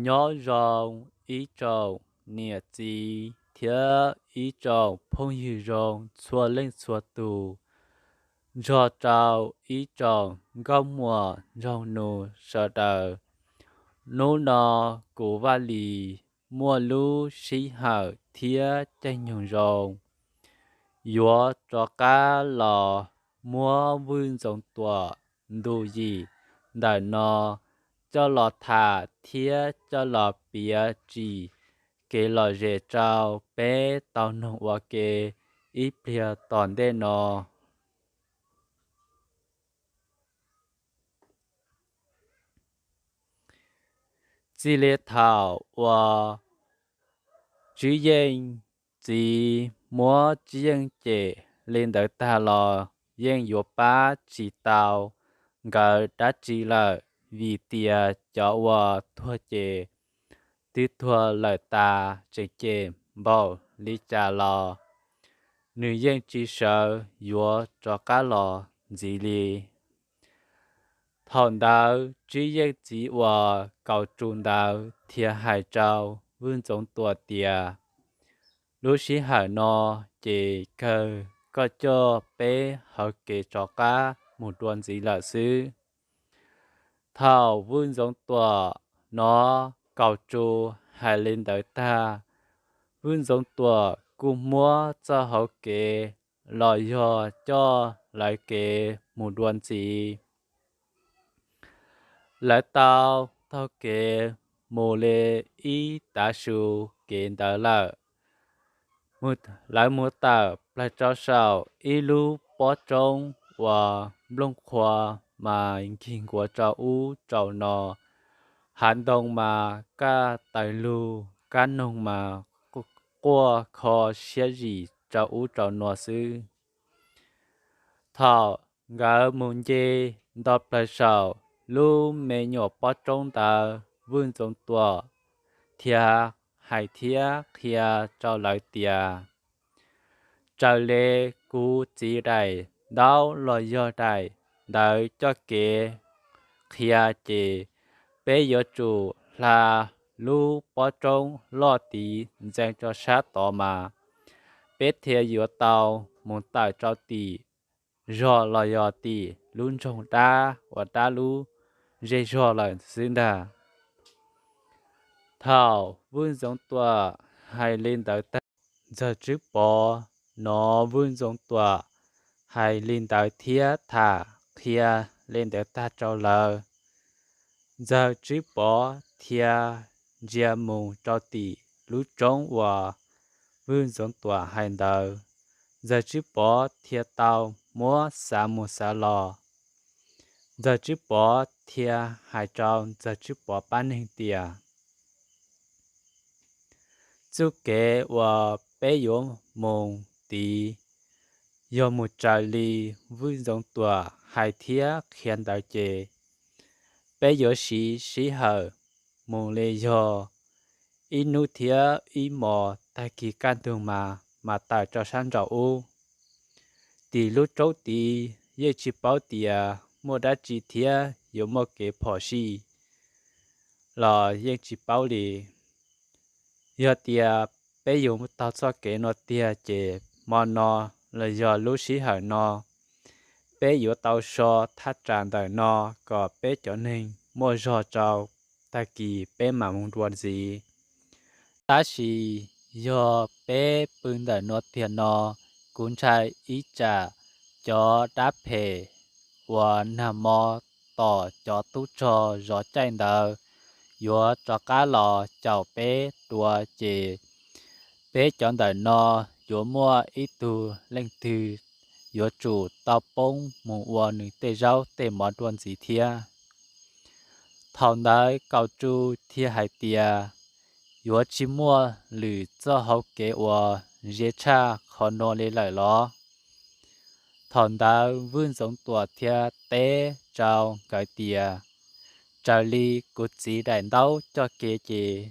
Nyob zoo ib tsoom niam txiv thiab ib tsoom phooj ywg zoo txhua leej txhua tus, nrog rau ib tsoom nkauj muam nraug nus sawv daws. Hnub no kuv Vaj Lis muaj lub sij hawm thiab caij nyoog zoo yuav rov qab los muab Vwj Ntxoov Tuam ntu yim ntawm no coj los tham thiab coj los piav tsim kev lom zem rau peb tau noog ua ke ib pliag tom ntej no. Txij li thaum uas Tswv Yeej txiv muab Tswv Yeej cem li ntawd tag los yeej yuav pab tsis tau nkawd dab tsi lawm, vim tias cov uas tuag ces twb tuag lawm tas, tseem cem npaum li cas los nws yeej tsis sawv yuav rov qab los ntxiv li. Thaum ntawd Tswv Yeej txiv uas Kaus Tsu ntawd thiaj hais rau Vwj Ntxoov Tuam tias, lub sij hawm no ces kawg koj coj peb hauv kev rov qab mus dua ntxiv lawm xwb. Thaum Vwj Ntxoov Tuam hnov Kaus Tsu hais li ntawd tag, Vwj Ntxoov Tuam kuj muab txoj hauv kev los yog coj lawv kev mus dua ntxiv. Lawv tau taug kev mus li ib tav su kev ntawd lawm. Lawv mus tawm plaws rau saum ib lub pob roob uas nplooj qhuav mas nkig nkuav rau ub rau no, hav ntoo mas kaj taws lug, kab noog mas quaj kho siab zim rau ub rau no xwb. Thaum nkawd mus nce nto plaws saum lub me nyuam pob roob ntawd, Vwj Ntxoov Tuam thiaj hais thiab qhia rau lawv tias, raws li kuv txiv daim ntaub los yog daim ntawv coj kev qhia ces peb yuav tsum hla lub pob roob loj tid ntxeev rau sab tod mas peb thiaj yuav tau mus tawm rau tim zog los yog tim lub nroog dab uas dab lub zej zog lawm xwb ntag. Thaum Vwj Ntxoov Tuam hais li ntawd tag, Ntxawg Tswb Pov hnov Vwj Ntxoov Tuam hais li ntawd thiab tham qhia li ntawd tag rau lawv, Ntxawg Tswb Pov thiaj ntsia mus rau tim lub roob uas Vwj Ntxoov Tuam hais ntawd. Ntxawg Tswb Pov thiaj tau muab xav mus xav los. Ntxawg Tswb Pov thiaj hais rau Ntxawg Tswb Pov pab neeg tias, txuj kev uas peb yuav mus tid yog mus raws li Vwj Ntxoov Tuam hais thiab qhia ntawd ces peb yuav siv sij hawm mus li yog ib hnub thiab ib hmos, tag kis kaj ntug mas mam tawm rau sab nraum ub. Tim lub roob tid yeej tsis paub tias muaj dab tsi thiab yuav muaj kev phom sij los yeej tsis paub li. Yog tias peb yuav taug txoj kev no tiag ces hmo no los yog lub sij hawm no peb yuav tau so thaj tsam ntawm no kom peb cov neeg muaj zog rau tag kis peb mam mus dua ntxiv. Tab sis yog peb pw ntawm no tiag no, kuv ntshai ib tsam cov dab phem uas nag hmo tom cov tub rog zov caij ntawd yuav rov qab los caum peb dua ces peb cov ntawm no yuav muaj ib tug leej twg yuav tsum tau poob mus ua nws tej zaub tej mov dua ntxiv thiab. Thaum ntawd Kaus Tsu thiaj hais tias, yuav tsis muaj lwm txoj hauv kev uas ze tshaj qhov no li lawm los? Thaum ntawd Vwj Ntxoov Tuam thiaj teb rau nkawd tias, raws li kuv txiv daim ntaub coj kev ces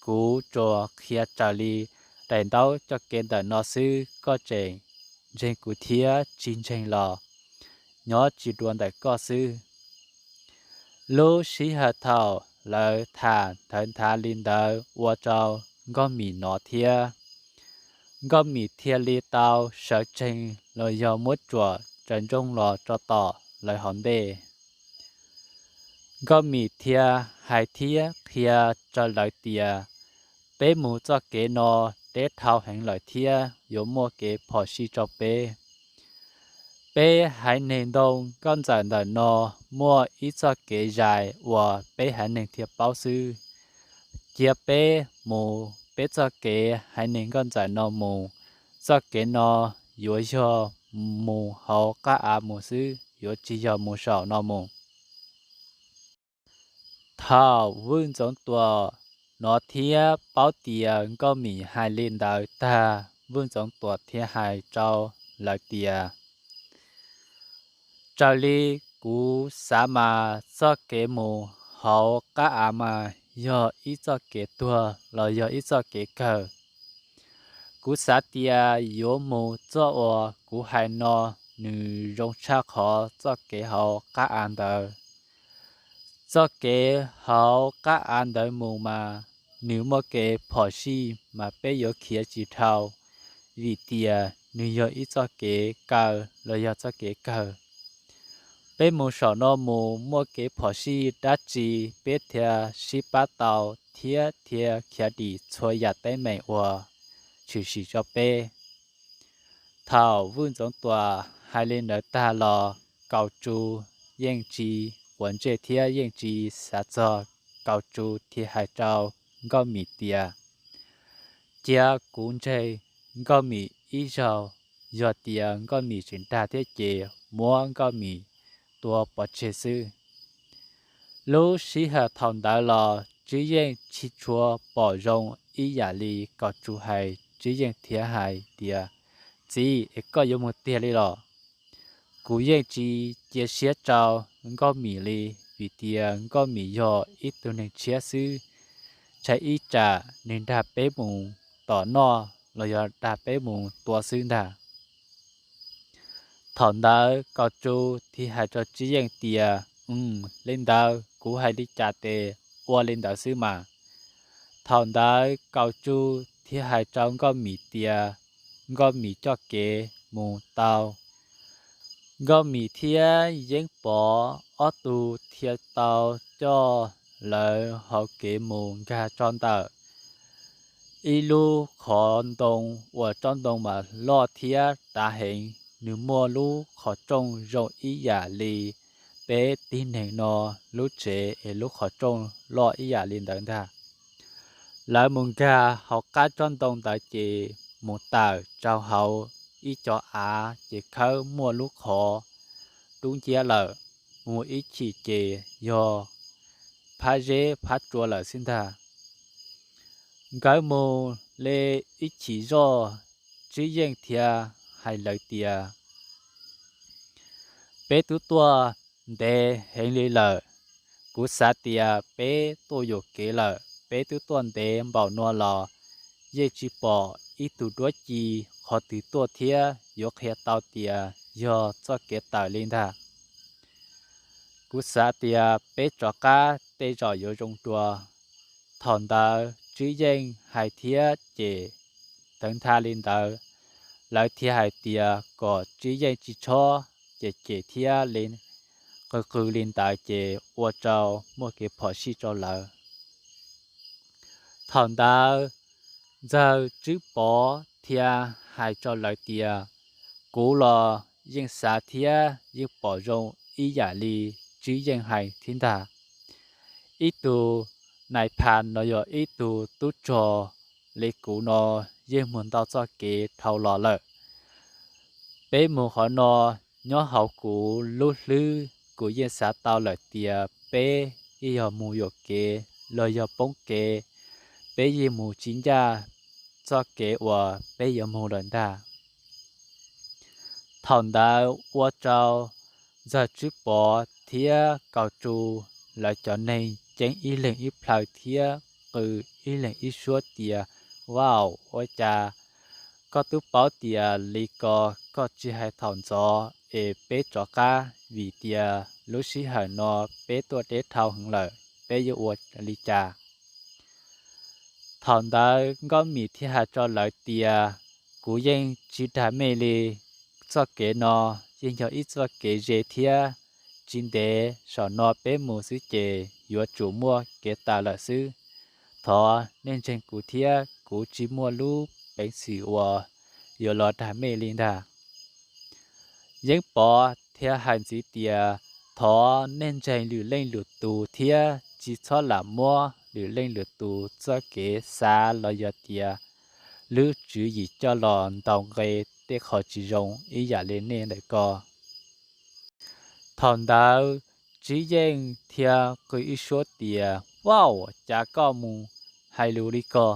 kuv tsuas qhia raws li daim ntaub coj kev ntawm no xwb, koj tseem ntseeg kuv thiab tsis ntseeg los nyob tsis dua ntawm koj xwb. Lub sij hawm thaum lawv tham nthawv nthav li ntawd ua rau Nkauj Mim hnov thiab. Nkauj Mim thiaj li tau sawv tsees los yog muab tsuam tsaws ntsoog los rau tom lawv hauv ntej. Nkauj Mim thiaj hais thiab qhia rau lawv tias, peb mus txoj kev no deb dhau heev lawm thiab yuav muaj kev phom sij rau peb. Peb haiv neeg ntoo nkauj ntxawm ntawm no muaj ib txoj kev zais uas peb haiv neeg thiaj paub xwb. Cia peb mus peb txoj kev haiv neeg nkauj ntxawm no mus, txoj kev no yuav yog mus hauv qab av mus xwb, yuav tsis yog mus saum no mus. Thaum Vwj Ntxoov Tuam hnov thiab paub tias Nkauj Mim hais li ntawd tag, Vwj Ntxoov Tuam thiaj hais rau lawv tias, raws li kuv xav mas txoj kev mus hauv qab av mas yog ib txoj kev tuag los yog ib txoj kev kawg. Kuv xav tias yuav mus txoj uas kuv hais no, nws zoo tshaj qhov txoj kev hauv qab av ntawd. Txoj kev hauv qab av ntawd mus mas nws muaj kev phom sij mas peb yuav khiav tsis dhau, vim tias nws yog ib txoj kev kaw los yog txoj kev kawg. Peb mus saum no mus muaj kev phom sij dab tsi peb thiaj sib pab tau thiab thiaj khiav dim txhua yam teeb meem uas tshwm sim rau peb. Thaum Vwj Ntxoov Tuam hais li ntawd tag los Kaus Tsu yeej tsis quav ntsej thiab yeej tsis xav txog. Kaus Tsu thiaj hais rau Nkauj Mim tias, cia kuv ntseg Nkauj Mim ib zaug, yog tias Nkauj Mim tseem dag thiab ces muab Nkauj Mim tua pov tseg xwb. Lub sij hawm thaum ntawd los Tswv Yeej tsis tshua pom zoo ib yam li Kaus Tsu hais, Tswv Yeej thiaj hais tias, txiv es koj yuav mus tiag li los? Kuv yeej tsis cia siab rau Nkauj Mim li, vim tias Nkauj Mim yog ib tug neeg tshiab xwb, ntshai ib tsam nws nrog peb mus tom noj los yog nrog peb mus tua xwb ntag. Thaum ntawd Kaus Tsu thiaj hais rau Tswv Yeej tias, li ntawd kuv hais li cas ces ua li ntawd xwb mas. Thaum ntawd Kaus Tsu thiaj hais rau Nkauj Mim tias, Nkauj Mim coj kev mus tau. Nkauj Mim thiab Yeeb Pov ob tug thiaj tau coj lawv hauv kev mus nkag rau ntawm ib lub qhov ntoo uas tsob ntoo mas loj thiab dav heev, nws muaj lub qhov rooj zoo ib yam li peb tib neeg no lub tsev es lub qhov rooj loj ib yam li ntawd ntag. Lawv mus nkag hauv qab tsob ntoo ntawd ces mus tawm rau hauv ib co av ces khawb muaj lub qhov dub nciab lawm, mus ib chim ces yog phab zeb phab tsua lawm xwb ntag. Nkawd mus li ib chim zoj, Tswv Yeej thiaj hais lawv tias, peb twb tuaj ntev heev li lawm. Kuv xav tias peb tuaj yuam kev lawm, peb twb tuaj ntev npaum no los yeej tsis pom ib tug duab ci qhov twg tuaj thiab yuav qhia tau tias yog txoj kev tawm li ntag. Kuv xav tias peb rov qab tej zaum yuav zoo dua. Thaum ntawd Tswv Yeej hais thiab cem tawv ntha li ntawd, lawv thiaj hais tias kom Tswv Yeej tsis txhob cem cem thiab li qw qw li ntawd ces ua rau muaj kev phom sij rau lawv. Thaum ntawd Ntxawg Tswb Pov thiaj hais rau lawv tias, kuv los yeej xav thiab yeej pom zoo ib yam li Tswv Yeej hais thiab ntag. Ib tug nais phas no yog ib tug tub rog li kuv no yeej mus ntau txoj kev dhau los lawm. Peb mus qhov no, nyob hauv kuv lub hlwb kuv yeej xav tau lawm tias peb yeej yog mus yuam kev los yog poob kev, peb yeej mus tsis ncaj txoj kev uas peb yuav mus lawm ntag. Thaum ntawd ua rau Ntxawg Tswb Pov thiab Kaus Tsu lawv cov neeg ceeb ib leeg ib plhaw thiab qw ib leeg ib suab tias, vauj, ua cas koj twb paub tias li ko, koj tsis hais thaum ntxov es peb rov qab, vim tias lub sij hawm no peb tuaj deb dhau heev lawm. peb yuav ua li cas? Thaum ntawd Nkauj Mim thiaj hais rau lawv tias, kuv yeej tsis dag mej li, txoj kev no yeej yog ib txoj kev ze thiab, tsis ntev saum no peb mus xwb ces yuav tsum muaj kev tawm lawm xwb. Thov nej ntseeg kuv thiab, kuv tsis muaj lub peev xwm uas yuav los dag mej li ntag. Yeeb Pov thiaj hais ntxiv tias, thov nej ntseeg lwm leej lwm tus thiab tsis txhob lam muab lwm leej lwm tus txoj kev xav los yog tias lub tswv yim coj los ntaus nqe tej qhov tsis zoo ib yam li nej ntawm ko. Thaum ntawd Tswv Yeej thiaj qw ib suab tias, vauj, cas koj mus hais lus li ko?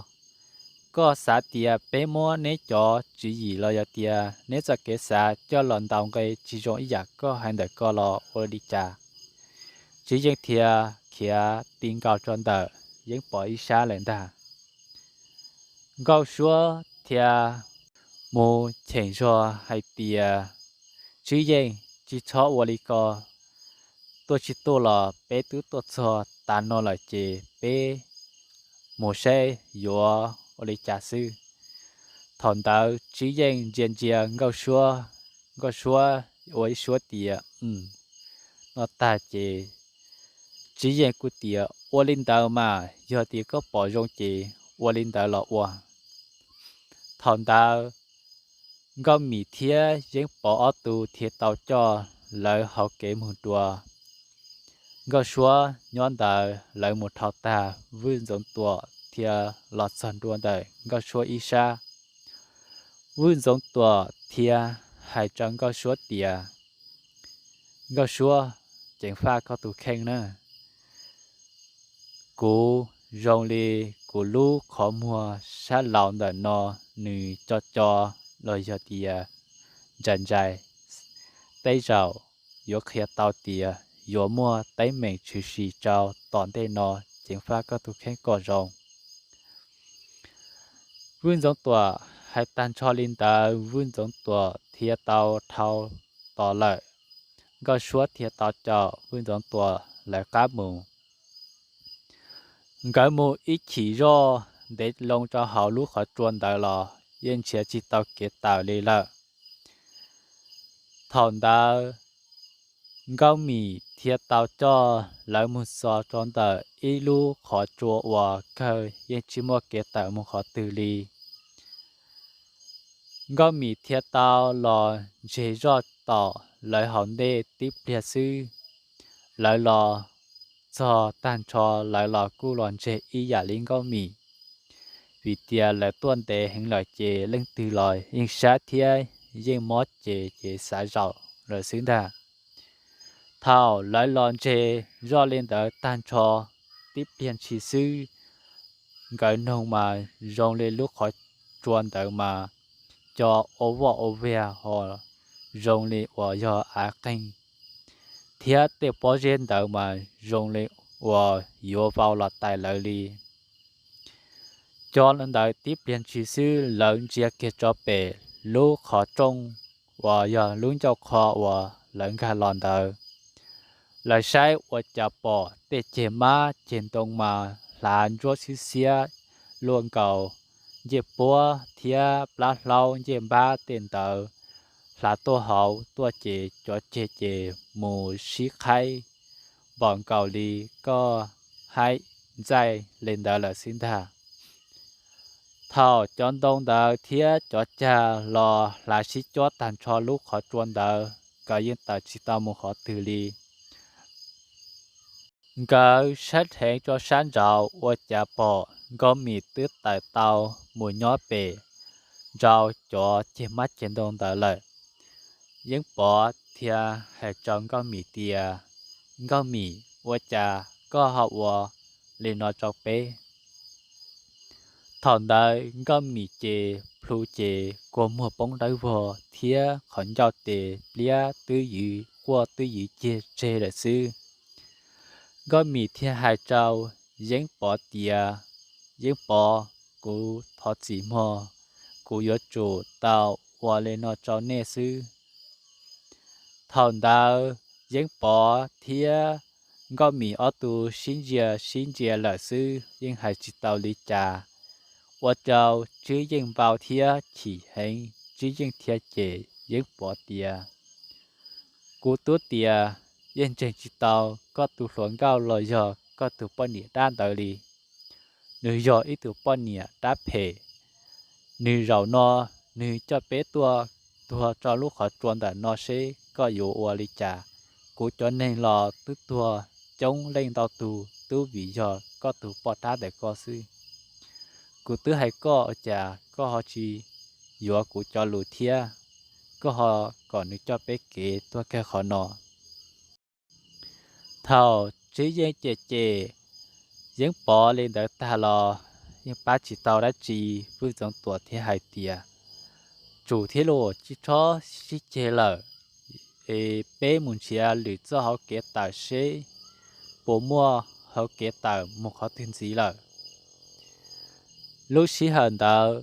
Koj xav tias peb muab neb cov tswv yim los yog tias neb txoj kev xav coj los ntaus nqe tsis zoo ib yam koj hais ntawm ko los ua li cas? Tswv Yeej thiaj khiav ti nkaus rau ntawm Yeeb Pov ib sab lawm ntag. Nkauj Suab thiaj mus cheem zog hais tias, Tswv Yeej, tsis txhob ua li ko, tuaj tsis tuaj los peb twb tuaj txog tas no lawm ces peb mus saib yuav ua li cas xwb. Thaum ntawd Tswv Yeej ntsia ntsia Nkauj Suab, Nkauj Suab ua ib suab tias, no tag ces Tswv Yeej kuj tias, ua li ntawd mas, yog tias koj pom zoo ces ua li ntawd los ua. Thaum ntawd Nkauj Mim thiab Yeeb Pov ob tug thiaj tau coj lawv hauv kev mus dua. Nkauj Suab nyob ntawd, lawv mus dhau tag, Vwj Ntxoov Tuam thiaj los txog ntua ntawm Nkauj Suab ib sab. Vwj Ntxoov Tuam thiaj hais rau Nkauj Suab tias, Nkauj Suab, ceev faj koj tus kheej na. Kuv zoo li kuv lub qhov muag sab laug ntawm no nws co co los yog tias ntsais ntsais, tej zaum yuav qhia tau tias yuav muaj teeb meem tshwm sim rau tom ntej no, ceev faj koj tus kheej kom zoo. Vwj Ntxoov Tuam hais tag nrho li ntawd, Vwj Ntxoov Tuam thiaj tau dhau tos lawm. Nkauj Suab thiaj tau caum Vwj Ntxoov Tuam lawv qab mus. Nkawd mus ib chim zoj ntev loo rau hauv lub qhov tsua ntawd los yeej nrhiav tsis tau kev tawm li lawm. Thaum ntawd Nkauj Mim thiaj tau coj lawv mus txog rau ntawm ib lub qhov tsua uas kawg yeej tsis muaj kev tawm mus qhov twg li. Nkauj Mim thiaj tau los ntseg zoj tom lawv hauv ntej tib pliag xwb. Lawv los txog tag nrho, lawv los kuj los ntseg ib yam li Nkauj Mim, vim tias lawv tuaj ntev heev lawm ces leej twg los yeej sab thiab yeej mob ces ces xav zaum lawm xwb ntag. Thaum lawv los ntseg zoj li ntawd tag nrho, tib pliag ntshis xwb, nkawd noog mas zoo li lub qhov tsua ntawd mas co ua voj ua viag ho zoo li uas yog av qeeg, thiab tej pob zeb ntawd mas zoo li uas yuav vau los tais lawv li. Co ntawd tib pliag ntshis xwb, lawv ntsia kiag rau pem lub qhov rooj uas yog lub ncauj qhov uas lawv nkag los ntawd. Lawv saib ua cas pom tej ceg mab ceg ntoo mas hlav ntsuab xiab xiab luaj nkaus, ncej puab thiab plab hlaub ncej npab tej ntawd hlav tuaj hauv tuaj ces cov ceg ces mus sib qhaib npaum nkaus li koj haib ntxaij li ntawd lawm xwb ntag. Thaum cov ntoo ntawd thiab cov cag los hlav sib cob tag nrho lub qhov tsua ntawd, nkawd yeej tawm tsis tau mus qhov twg li. Nkawd saib dheev rau sab nraud ua cas pom Nkauj Mim twb tawm tau mus nyob pem nraud cov ceg mab ceg ntoo ntawd lawm. Yeeb Pov thiaj hais rau Nkauj Mim tias, Nkauj Mim, ua cas koj ho ua li no rau peb? Thaum ntawd Nkauj Mim ces plhu ces kua muag poob dawb vog thiab qhov ncauj ces pliab twb ywv quaj twb ywv cig tseg lawm xwb. Nkauj Mim thiaj hais rau Yeeb Pov tias, Yeeb Pov, kuv thov txim mog, kuv yuav tsum tau ua li no rau nej xwb. Thaum ntawd Yeeb Pov thiab Nkauj Mim ob tug sib ntsia sib ntsia lawm xwb yeej hais tsis tau li cas, ua rau Tswb Yeej npau thiab chim heev, Tswb Yeej thiaj cem Yeeb Pov tias, Kuv twb tias yeej ntseeg tsis tau koj tus hluas nkauj los yog koj tus poj niam dab ntawd li. Nws yog ib tug poj niam dab phem. Nws zaum no nws coj peb tuaj tuag rau lub qhov tsua ntawm no seb koj yuav ua li cas. Kuv cov neeg los twb tuag coob leej ntau tug twb vim yog koj tus poj dab ntawm koj xwb. Kuv twb hais koj ua cas koj ho tsis yuav kuv cov lus thiab, koj ho kom nws coj peb kev tuaj kawg qhov no. Thaum Tswb Yeej cem cem Yeeb Pov li ntawd tag los yeej pab tsis tau dab tsi, Vwj Txoov Tuam thiaj hais tias, Tsum thiab lauj, tsis txhob sib ceg lawm, es peb mus nrhiav lwm txoj hauv kev tawm seb puas muaj hauv kev tawm mus qhov twg ntxiv lawm. Lub sij hawm ntawd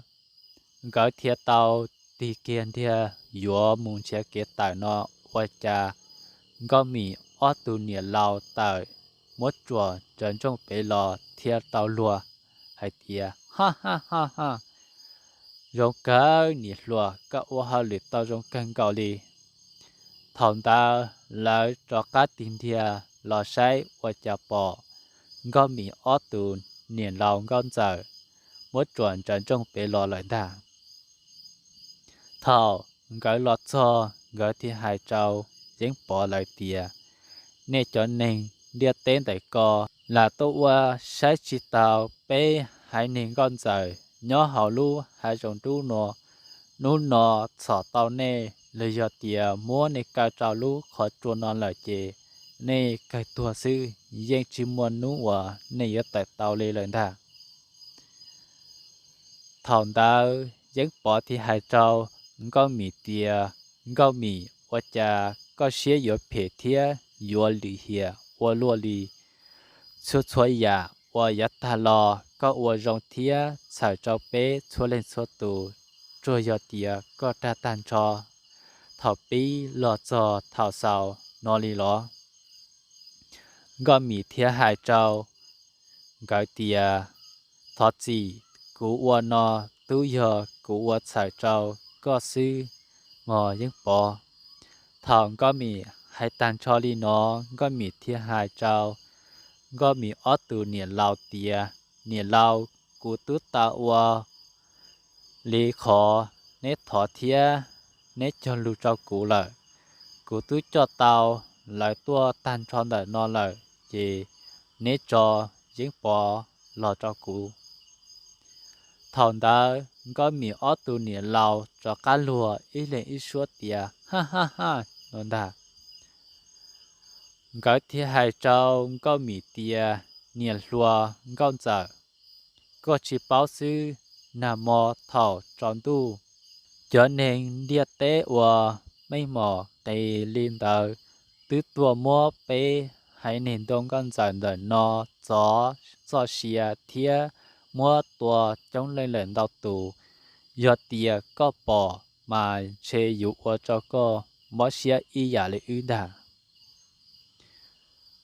nkawd thiaj tau tig kiag ntiag yuav mus nrhiav kev tawm no, ua cas Nkauj Mim ob tug niam laus tawm muab tsuam ntsawv ntsooj pem los thiaj tau luag hais tias, Ha ha ha ha, zoo kawg niam hluas, koj ua hauj lwm tau zoo kawg nkaus li. Thaum ntawd lawv rov qab tig ntiag los saib ua cas pom Nkauj Mim ob tug niam laus Nkauj Ntxawm muab tsuam ntsawv ntsooj pem los lawm ntag. Thaum nkawd los txog nkawd thiaj hais rau Yeeb Pov lawv tias, Nej cov neeg ntiaj teb ntawm ko lam tuaj ua saib tsis taus peb haiv neeg Nkauj Ntxawm nyob hauv lub hav zoov dub no. Hnub no txhom tau nej los yog tias muab nej kaw rau lub qhov tsua no lawm ces nej kawg tuag xwb, yeej tsis muaj hnub uas nej yuav tawm tau li lawm ntag. Thaum ntawd Yeeb Pov thiaj hais rau Nkauj Mim tias, Nkauj Mim, ua cas koj siab yuav phem thiab yuav lim hiam ua luaj li? Txhua txhua yam uas yav tag los koj ua zoo thiab txhawm rau peb txhua leej txhua tus, tsuas yog tias koj rag tag nrho thaum pib los txog thaum xaus no li los? Nkauj Mim thiaj hais rau nkawd tias, Thov txim, kuv ua no twb yog kuv ua txhawm rau koj xwb mog Yeeb Pov. Thaum Nkauj Mim hais tag nrho li no, Nkauj Mim thiaj hais rau Nkauj Mim ob tug niam laus tias, Niam laus, kuv twb tau ua li qhov neb thov thiab neb cog lus rau kuv lawm. Kuv twb coj tau lawv tuaj tag nrho ntawm no lawm, ces neb tso Yeeb Pov los rau kuv. Thaum ntawd Nkauj Mim ob tug niam laus rov qab luag ib leeg ib suab tias, Ha ha ha, no ntag. Nkawd thiaj hais rau Nkauj Mim tias, Niam hluas Nkauj Ntxawm, koj tsis paub xwb, nag hmo thaum tsaus ntuj, cov neeg ntiaj teb uas meej mom qis li ntawd twb tuaj muab peb haiv neeg ntuj Nkauj Ntxawm ntawm no txov txoj sia thiab muab tua coob leej lawm ntau tus. Yog tias koj pom mas ntshe yuav ua rau koj mob siab ib yam li wb ntag.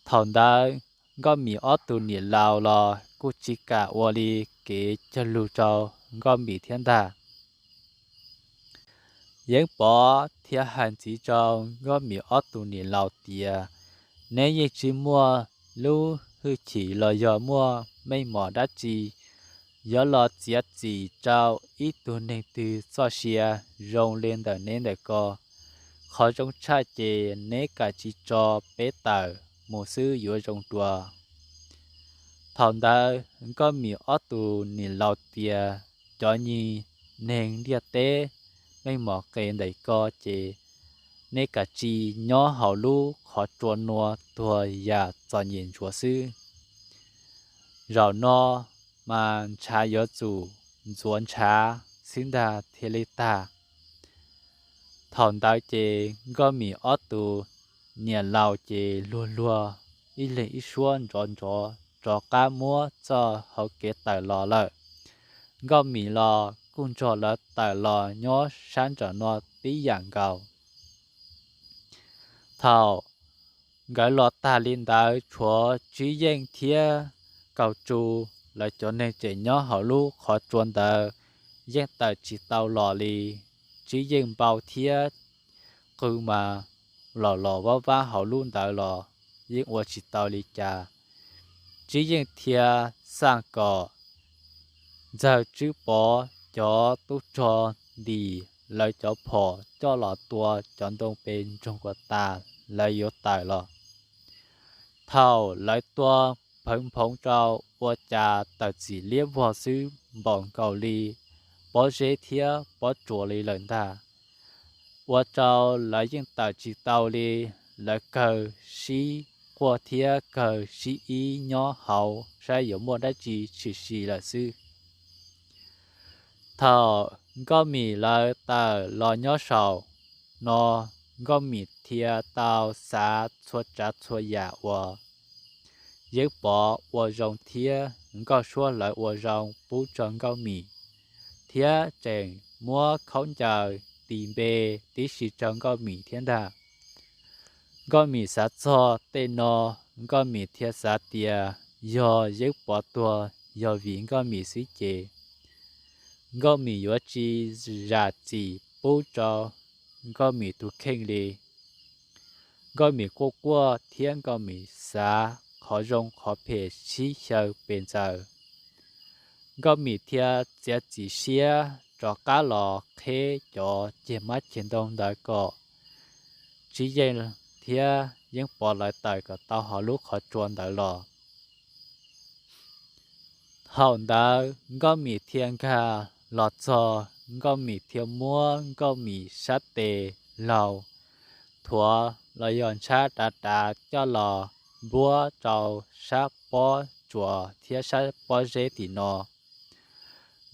Thaum ntawd Nkauj Mim ob tug niam laus los kuj tsis kam ua li kev cog lus rau Nkauj Mim thiab ntag. Yeeb Pov thiaj hais ntxiv rau Nkauj Mim ob tug niam laus tias, Neb yeej tsis muaj lub hwj chim los yog muaj meej mom dab tsi yuav los txiav txim rau ib tug neeg twg txoj sia zoo li ntawm neb ntawm ko. Qhov zoo tshaj ces neb kam tsis tso peb tawm mus xwb yuav zoo dua. Thaum ntawd Nkauj Mim ob tug niam laus tias, Cov nyuag neeg ntiaj teb meej mom qis ntawm ko ces neb kam tsis nyob hauv lub qhov tsua nua tuag yam txom nyem ntsuav xwb. Zaum no mas ntshav yuav tsum ntxuav ntshav xwb ntag thiaj li tag. Thaum ntawd ces Nkauj Mim ob tug niam laus ces luag luag ib leeg ib suab nrov nrov rov qab muab txoj hauv kev tawm los lawm. Nkauj Mim los kuj nrog lawv tawm los nyob sab nraum no tib yam nkaus. Thaum Nkawd los tag li ntawd tshuav Tswb Yeej thiab Kaus Tsu, lawv cov neeg tseem nyob hauv lub qhov tsua ntawd yeej tawm tsis tau los li. Tswb Yeej npau thiab qw mas los los vab vab hauv lub ntawd los yeej ua tsis tau li cas. Tswb Yeej thiaj xaj kom Ntxawg Tswb Pov cov tub rog ntim lawv cov phom coj los tua cov ntoo pes ntsoog kom tas, lawv yuav tawm los. Thaum lawv tua phawv nphoov rau ua cas tawm txim liab vog xwb npaum nkaus li pob zeb thiab pob tsuas li lawm ntag. Ua rau lawv yeej tawm tsis tau li, lawv kawg sib quaj thiab kawg sib ib nyob hauv saib yuav muaj dab tsi tshwm sim lawm xwb. Thaum Nkauj Mim lawv tawm los nyob saum no, Nkauj Mim thiaj tau xav txhua tsav txhua yam uas Yeeb Pov ua zoo thiab Nkauj Suab lawv ua zoo pub rau Nkauj Mim, thiab tseem muab khaub ncaws tis npe tib si rau Nkauj Mim thiab ntag. Nkauj Mim xav txog tej no, Nkauj Mim thiaj xav tias yog Yeeb Pov tuag yog vim Nkauj Mim xwb ces Nkauj Mim yuav tsis zam txim pub rau Nkauj Mim tus kheej li. Nkauj Mim quaj quaj thiab Nkauj Mim xav qhov zoo qhov phem sib xyaw pes ntxaws. Nkauj Mim thiaj txiav txim siab rov qab los qheb cov ceg mab ceg ntoo ntawd kom Tswb Yeej thiab Yeeb Pov lawv tawm kom tau hauv lub qhov tsua ntawd los. Thaum ntawd Nkauj Mim thiaj nkag los txog, Nkauj Mim thiaj muab Nkauj Mim sab tes laug thuav los yog ntshab dav dav coj los npuab rau sab pob tsuas thiab sab pob zeb tim no.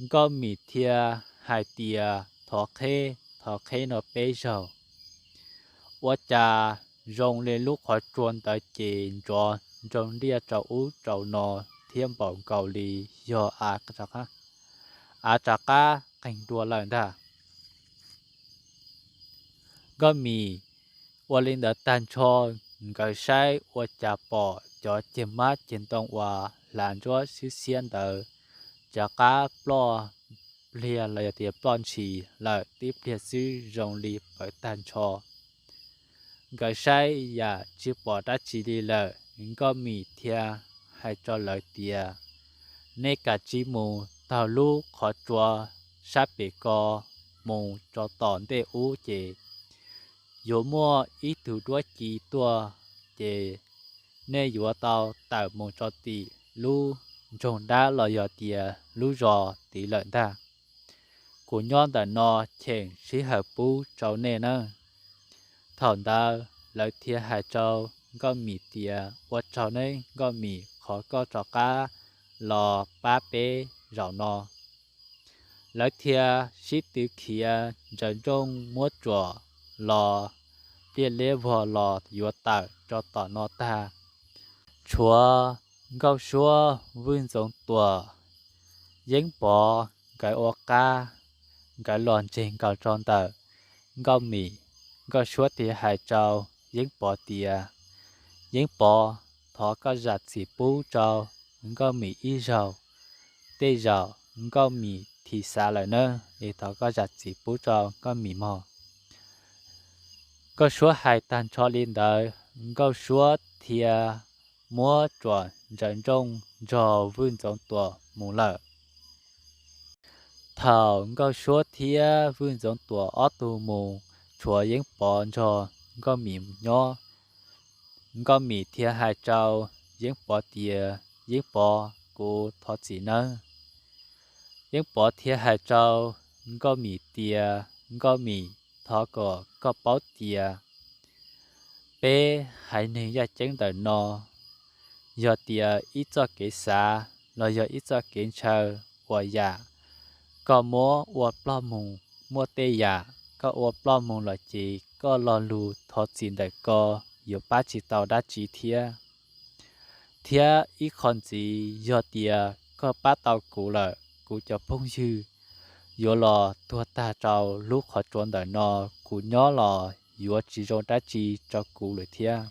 Nkauj Mim thiaj hais tias thov qheb, thov qheb no peb zaug. Ua cas zoo li lub qhov tsua ntawd ces nrov nroo liaj rau ub rau no thiab npaum nkaus li yog av rov qab qeeg dua lawm ntag. Nkauj Mim ua li ntawd tag nrho, nkawd saib ua cas pom cov ceg mab ceg ntoo uas hlav ntsuab xwb xiab ntawd rov qab ploj pliag los yog tias ploj ntshis lawm tib pliag xwb zoo li pawv tag nrho. Nkawd saib yam tsis pom dab tsi li lawm, Nkauj Mim thiaj hais rau lawv tias, nej kav tsij mus taug lub qhov tsua sab pem ko mus rau tom ntej ub ces yuav muaj ib tug duab ci tuaj ces nej yuav tau tawm mus rau tim lub nroog dab los yog tias lub zos tid lawm ntag. Kuv nyob ntawm no cheem sij hawm pub rau nej nawb. Thaum ntawd lawv thiaj hais rau Nkauj Mim tias ua tsaug nawb Nkauj Mim qhov koj rov qab los pab peb zaum no. Lawv thiaj sib tw khiav ntsaws nrooj muab tsuam los pliaj liab vog los yuav tawm rau tom no tag. Tshuav Nkauj Suab, Vwj Ntxoov Tuam, Yeeb Pov nkawd ua qab, nkawd los ntseg nkaus rau ntawm Nkauj Mim. Nkauj Suab thiaj hais rau Yeeb Pov tias, Yeeb Pov, thov koj zam txim pub rau Nkauj Mim ib zaug, tej zaum Nkauj Mim thim xav lawm nawb, es thov koj zam txim pub rau Nkauj Mim mog. Nkauj Suab hais tag nrho li ntawd, Nkauj Suab thiaj muab tsuam ntsaws nrooj nrog Vwj Ntxoov Tuam mus lawm. Thaum Nkauj Suab thiab Vwj Ntxoov Tuam ob tug mus, tshuav Yeeb Pov nrog Nkauj Mim nyob. Nkauj Mim thiaj hais rau Yeeb Pov tias, Yeeb Pov, kuv thov txim nawb. Yeeb Pov thiaj hais rau Nkauj Mim tias, Nkauj Mim, thov kom koj paub tias peb haiv neeg yaj ceeb ntawm no, yog tias ib txoj kev xav los yog ib txoj kev ntshaw uas yam koj muab ua ploj mus, muaj tej yam koj ua ploj mus los ces koj lo lus thov txim ntawm ko yuav pab tsis tau dab tsi thiab. Thiab ib qho ntxiv, yog tias koj pab tau kuv lawm, kuv cov phooj ywg yuav los tuag tag rau lub qhov tsua ntawm no, kuv nyob los yuav tsis zoo dab tsi rau kuv lawm thiab.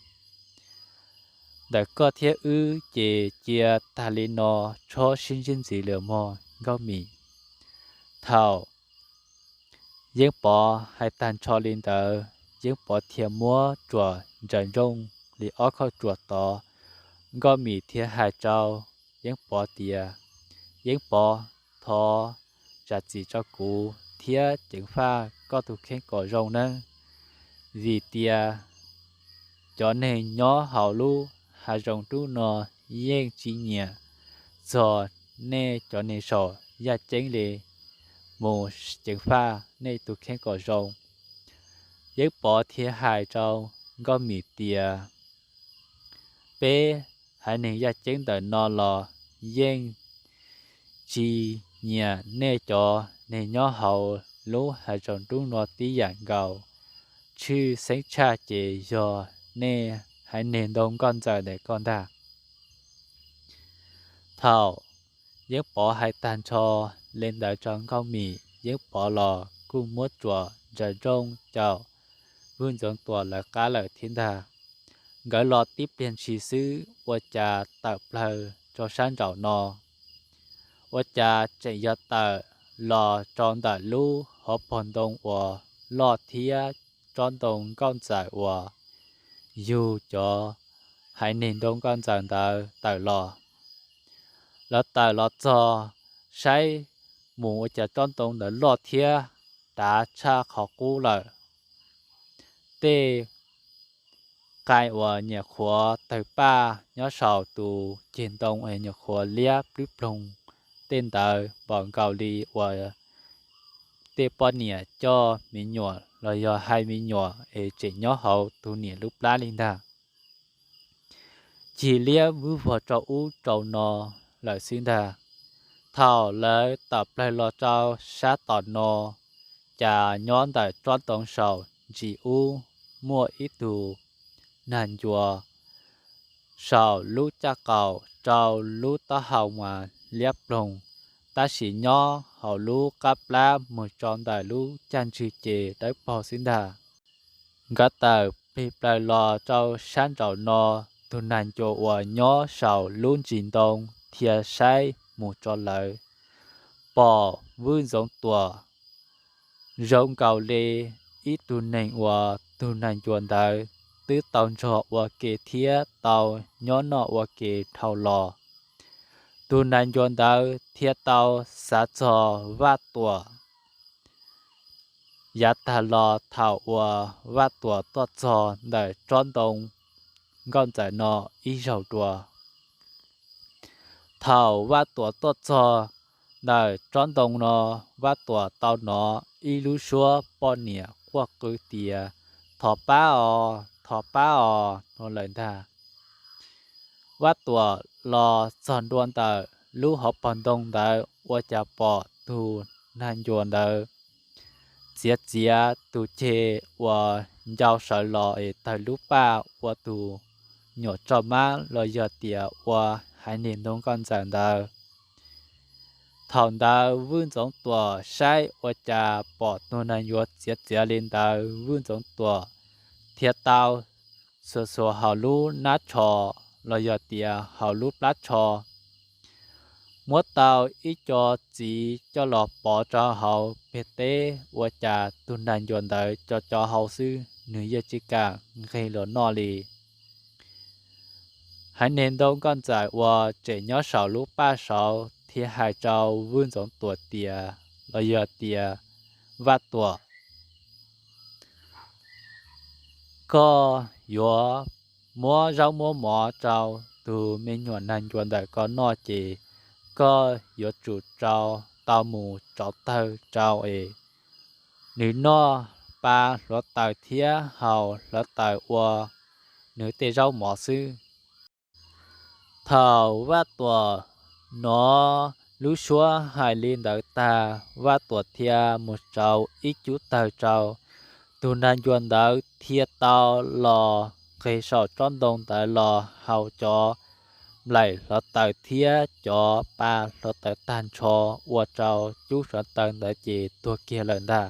ntawm koj thiab wb ces cia tag li no, txhob sib ntsib ntxiv lawm mog Nkauj Mim. Thaum Yeeb Pov hais tag nrho li ntawd, Yeeb Pov thiaj muab tsuas ntsaws nrooj li ob khauj tsuas tod. Nkauj Mim thiaj hais rau Yeeb Pov tias, Yeeb Pov, thov zam txim rau kuv thiab ceev faj koj tus kheej kom zoo nawb, vim tias cov neeg nyob hauv lub hav zoov nruab no yeej tsis nyiam txog nej cov neeg saum yaj ceeb li, mus ceev faj nej tus kheej kom zoo. Yeeb Pov thiaj hais rau Nkauj Mim tias, peb haiv neeg yaj ceeb ntawm no los yeej tsis nyiam nej cov neeg nyob hauv lub hav zoov nruab no tib yam nkaus. Tshwj xeeb tshaj ces yog nej haiv neeg Ntoo Nkauj Ntxawm ntawm koj ntag. Thaum Yeeb Pov hais tag nrho li ntawd rau Nkauj Mim, Yeeb Pov los kuj muab tsuas ntsaws nrooj caum Vwj Ntxoov Tuam lawv qab lawm thiab ntag. Nkawd los tib pliag ntshis xwb ua cas tawm plaws rau sab nraum no, ua cas tseem yog tawm los rau ntawm lub hauv paus ntoo uas loj thiab tsob ntoo nkauj ntxawm uas yug cov haiv neeg Ntoo Nkauj Ntxawm ntawd tawm los. Lawv tawm los txog saib mus ua cas tsob ntoo ntawd loj thiab dav tshaj qhov qub lawm. Tej qai uas nyuam qhuav tawg paj nyob saum tus ceg ntoo es nyuam qhuav liab plib ploog, tej ntawd pom nkaus li uas tej poj niam coj me nyuam los yog hais me nyuam es tseem nyob hauv tus niam lub plab li ntag. Cig liab vwb vog rau ub rau no lawm xwb ntag. Thaum lawv tawm plaws los rau sab tom no, cas nyob ntawm tsob ntoo saum ntsis ub muaj ib tug nag ncua saum lub caj qaum rau lub taub hau mas liab ploog, tab sis nyob hauv lub qab plab mus tso ntawm lub caj ntswg ces dawb paug xwb ntag. Nkawd tawm plig plaws los rau sab nraum no, tus nag ncua uas nyob saum lub ntsis ntoo thiaj saib mus rau lawv, pom Vwj Ntxoov Tuam zoo nkaus li ib tug neeg uas tus nag ncua ntawd twb tau nrog ua ke thiab tau nyob noj ua ke dhau los. Tus nag ncua ntawd thiaj tau xav txog Vaj Tuam yav tag los thaum uas Vaj Tuam tuaj txog ntawm tsob ntoo nkauj ntxawm no ib zaug dua. Thaum Vaj Tuam tuaj txog ntawm tsob ntoo no, Vaj Tuam tau hnov ib lub suab poj niam quaj qw tias, thov pab os, thov pab os no lawm ntag. Vaj Tuam los txog ntua ntawm lub hauv paus ntoo ntawd ua cas pom tus nag ncua ntawd txiav txiav tus ceg uas ncau sawv los es tawg lub paj ua tus nyuam roj mab los yog tias ua haiv neeg ntoo nkauj ntxawm ntawd. Thaum ntawd Vwj Ntxoov Tuam saib ua cas pom tus nag ncua txiav txiav li ntawd, Vwj Ntxoov Tuam thiaj tau xuas xuas hauv lub nab tsho los yog tias hauv lub plab tsho, muab tau ib co txiv coj los pov rau hauv peg teb, ua cas tus nag ncua ntawd co co hau xwb, nws yeej tsis kam nqeg los noj li. Haiv neeg ntoo nkauj ntxawm uas tseem nyob saum lub paj saud thiaj hais rau Vwj Ntxoov Tuam tias, los yog tias Vaj Tuam, koj yuav muab zaub muab mov rau tus me nyuam nag ncua ntawm koj noj ces koj yuav tsum rau tau mus rauv tawg rau es nws noj pa hluav taws thiab haus hluav taws ua nws tej zaub mov xwb. Thaum Vaj Tuam hnov lub suab hais li ntawd tag, Vaj Tuam thiaj mus rauv ib cub tawg rau tus nag ncua ntawd thiaj tau los nqeg saum tsob ntoo ntawd los haus cov nplaim hluav taws thiab cov pa hluav taws tag nrho ua rau cub hluav taws ntawd ces tuag kiag lawm ntag.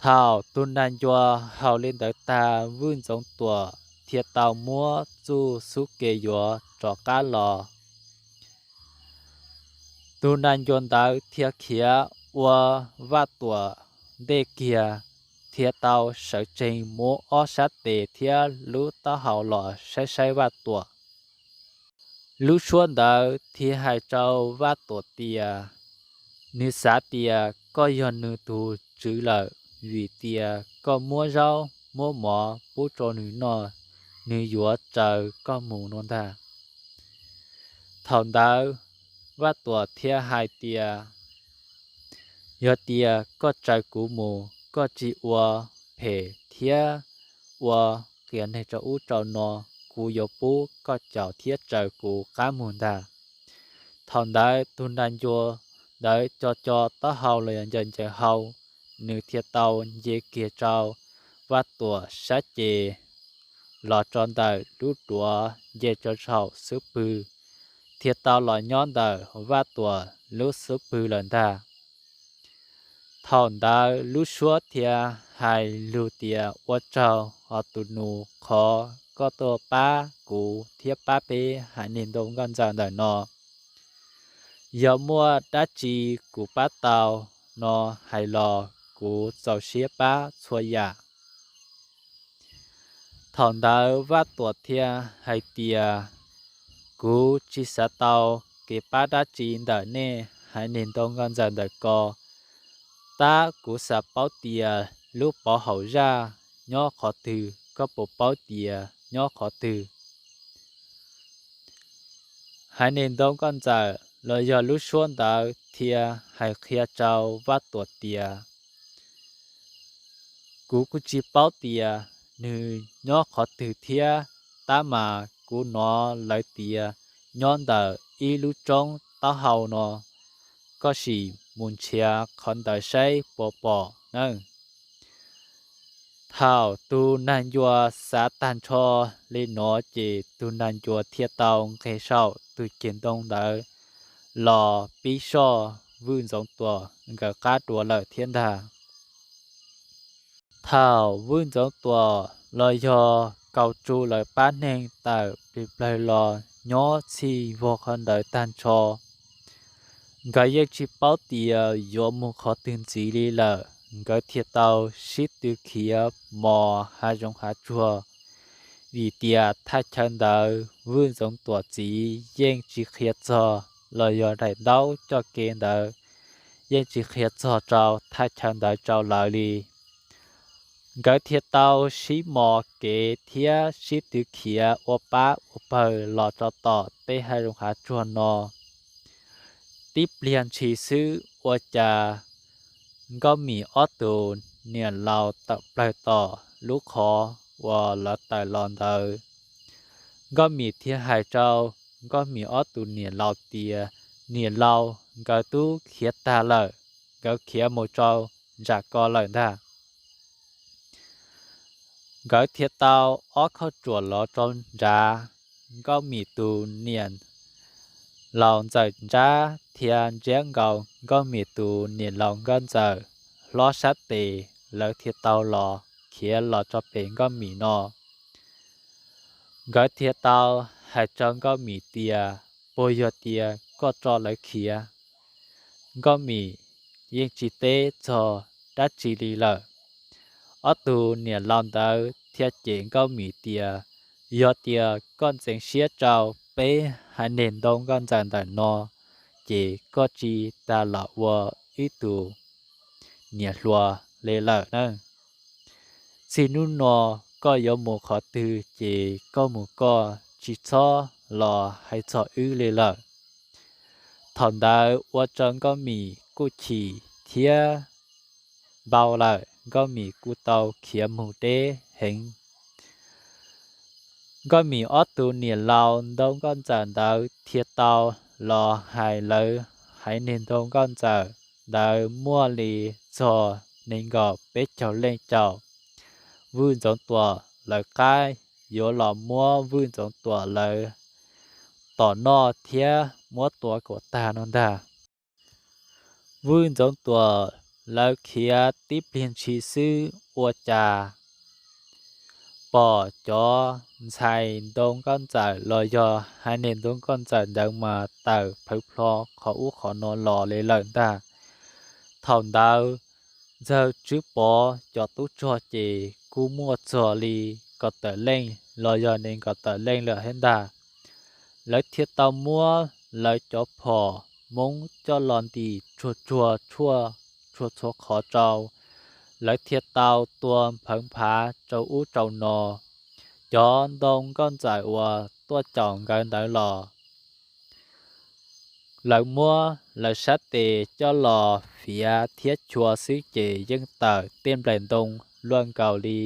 Thaum tus nag ncua haus li ntawd tag, Vwj Ntxoov Tuam thiaj tau muab txuj xub ke yuav rov qab los. Tus nas ncuav ntawd thiaj khiav ua Vaj Tuam ntej kiag, thiaj tau sawv tsees muab ob sab tes thiab lub taub hau los saib saib Vaj Tuam. Lub suab ntawd thiaj hais rau Vaj Tuam tias nws xav tias koj yog nws tus tswv lawm, vim tias koj muab zaub muab mov pub rau nws noj, nws yuav raws koj mus no ntag. Thaum ntawd Vaj Tuam thiaj hais tias, yog tias koj raws kuv mus, koj tsis ua phem thiab ua qias neeg rau ub rau no, kuv yuav pub koj caum thiab raws kuv qab mus ntag. Thaum ntawd tus nas ncuav ntawd co co taub hau los yog ncaws ncaws hau, nws thiaj tau nce kiag rau Vaj Tuam sab ces los rau ntawm lub duav nce rau saum xub pwg, thiaj tau los nyob ntawm Vaj Tuam lub xub pwg lawm ntag. Thaum ntawd lub suab thiaj hais lus tias ua tsaug os tus nus qhov koj tuaj pab kuv thiab pab peb haiv neeg ntoo nkauj ntxawm ntawm no. Yog muaj dab tsi kuv pab tau no hais los kuv txaus siab pab txhua yam. Thaum ntawd Vaj Tuam thiaj hais tias, kuv tsis xav tau kev pab dab tsi ntawm nej haiv neeg ntoo nkauj ntxawm ntawm ko, tab kuv xav paub tias lub pov haum zaj nyob qhov twg, koj puas paub tias nyob qhov twg? Haiv neeg ntoo nkauj ntxawm los yog lub suab ntawd thiaj hais qhia rau Vaj Tuam tias, kuv kuj tsis paub tias nws nyob qhov twg thiab, tab mas kuv hnov lawv tias nyob ntawm ib lub roob taub hau no, koj sim mus nrhiav qhov ntawd saib puas pom nawb. Thaum tus nas ncuav xav tag nrho li no ces tus nas ncuav thiaj tau nqes saum tus ceg ntoo ntawd los pib soj Vwj Ntxoov Tuam nkawd qab dua lawm thiab ntag. Thaum Vwj Ntxoov Tuam los yog Kaus Tsu lawv pab neeg tawm plig plawg los nyob txhij vog qhov ntawd tag nrho, nkawd yeej tsis paub tias yuav mus qhov twg ntxiv li lawm, nkawd thiaj tau sib tw khiav mos hav zoov hav tsuag, vim tias thaj chaw ntawd Vwj Ntxoov Tuam txiv yeej tsis qhia txog los yog daim ntaub coj kev ntawd yeej tsis qhia txog rau thaj chaw ntawd rau lawv li. Nkawd thiaj tau sib mos kev thiab sib tw khiav ua pab ua pawg los rau tom tej hav zoov hav tsuag no. Tib pliag ntshis xwb ua cas Nkauj Mim ob tug niam laus tawm plawg tom lub qhov uas lawv tawm los ntawd. Nkauj Mim thiaj hais rau Nkauj Mim ob tug niam laus tias, niam laus, nkawd twb khiav tag lawm, nkawd khiav mus rau nram ko lawm ntag. Nkawd thiaj tau ob khauj ruam los rau nrad. Nkauj Mim tus niam laus Ntxawm Nrab thiaj ntsiab nkaus Nkauj Mim tus niam laus Nkauj Ntxawm hlob sab tes, lawv thiaj tau los khiav los rau pem Nkauj Mim no. Nkawd thiaj tau hais rau Nkauj Mim tias, puas yog tias koj tso lawv khiav? Nkauj Mim yeej tsis teb txog dab tsi li lawm. Ob tug niam laus ntawd thiaj cem Nkauj Mim tias, yog tias koj ntxeev siab rau peb haiv neeg ntoo Nkauj Ntxawm ntawm no, ces koj tsis tas los ua ib tug niam hluas li lawm na. Txij hnub no koj yuav mus qhov twg ces koj mus koj, tsis txhob los hais txog wb li lawm. Thaum ntawd ua rau Nkauj Mim kuj chim thiab npau lawm, Nkauj Mim kuj tau khiav mus deb heev. Nkauj Mim ob tug niam laus ntoo Nkauj Ntxawm ntawd thiaj tau los hais lawv haiv neeg ntoo Nkauj Ntxawm ntawd muaj li txog nees nkaum peb caug leej caum. Vwj Ntxoov Tuam lawv qab yuav los muab Vwj Ntxoov Tuam lawv tom noj thiab muab tua kom tag no ntag. Vwj Ntxoov Tuam lawv khiav tib pliag ntshis xwb ua cas pom cov ntxhais ntoo nkauj ntxawm los yog haiv neeg ntoo nkauj ntxawm ntawd mas tawm plhawv plho qhov ub qhov no los li lawm ntag. Thaum ntawd Ntxawg Tswb Pov cov tub rog ces kuj muaj txog li kaum tawm leej los yog nees nkaum tawm leej lawm thiab ntag. Lawv thiaj tau muab lawv cov phom Hmoob coj los ntim tsuag tsuag tshuaj txhua txhua qhov rau. Lawv thiaj tau tua nphawv nphav rau ub rau no. Cov ntoo nkauj ntxawm uas tuaj caum nkawd ntawd los, lawv muab lawv sab tes coj los fiav thiab chua xwb ces yeej tawm tej nplaim ntoo luaj nkaus li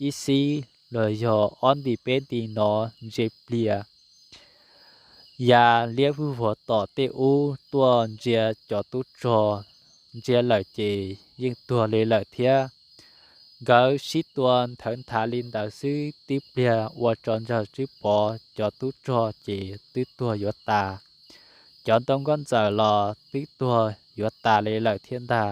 ib xib los yog ob nti peb nti no ntsia pliag. Ya liab vwj vuas tom tej ub tuaj ntsia cov tub rog, ntsia lawm ces yeej tuag li lawm thiab. Nkawd sib tua nthawv nthav li ntawd xwb tib pliag ua rau Ntxawg Tswb Pov cov tub rog ces twb tuag yuav tas. Cov ntoo nkauj ntxawm los twb tuag yuav tas li lawm thiab ntag.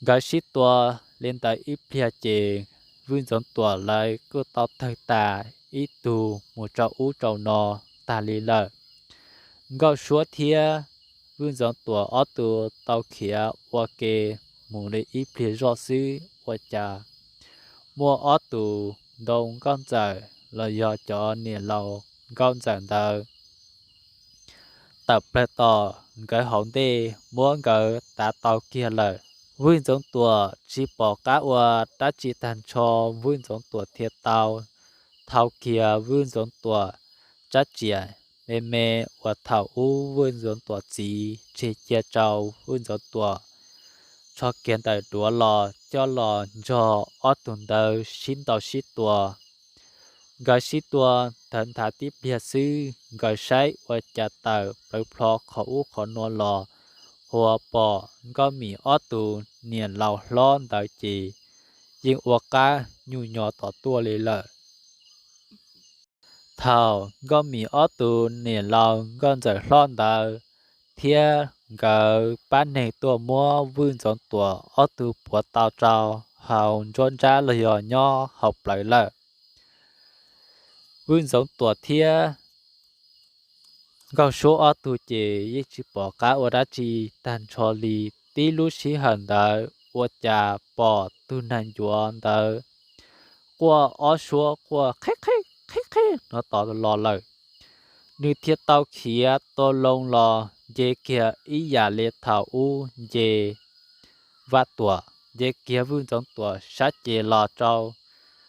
Nkawd sib tua li ntawd ib pliag ces Vwj Ntxoov Tuam lawv kuj tau tawg tas ib tug mus rau ub rau no tag li lawm. Nkauj Suab thiab Vwj Ntxoov Tuam ob tug tau khiav ua ke mus li ib pliag zoj xwb ua cas muaj ob tug ntoo nkauj ntxawm los yog cov niam laus nkauj ntxawm ntawd tawm plaws tom nkawd hauv ntej muab nkawd tav tau kiag lawm. Vwj Ntxoov Tuam tsis pom qab ua dab tsi tag nrho, Vwj Ntxoov Tuam thiaj tau thau kiag Vwj Ntxoov Tuam rab riam me me uas thaum ub Vwj Ntxoov Tuam txiv tseg cia rau Vwj Ntxoov Tuam, tsho kiag ntawm duav los coj los nrog ob tug ntawd sib ntaus sib tua. Nkawd sib tua nthawv nthav tib pliag xwb, nkawd saib ua cas tawm plawv plho qhov ub qhov no los, ua pom Nkauj Mim ob tug niam laus hlob ntawd ces yeej ua qab nyuj nyo tom tuaj li lawm. Thaum Nkauj Mim ob tug niam laus nkauj ntxawm hlob ntawd thiab nkawd pab neeg tuaj muab Vwj Ntxoov Tuam ob tug puav tau rau hauv nruab nrab los yog nyob hauv plawv lawm. Vwj Ntxoov Tuam thiab Nkauj Suab ob tug ces yeej tsis pom qab ua dab tsi tag nrho li. Tib lub sij hawm ntawd ua cas pom tug nag ncuav ntawd quaj ob suab quaj qhib qhib qhib qhib no tod los lawm. Nws thiaj tau khiav tua loo los nce kiag ib yam li thaum ub nce Vaj Tuam, nce kiag Vwj Ntxoov Tuam sab ces los rau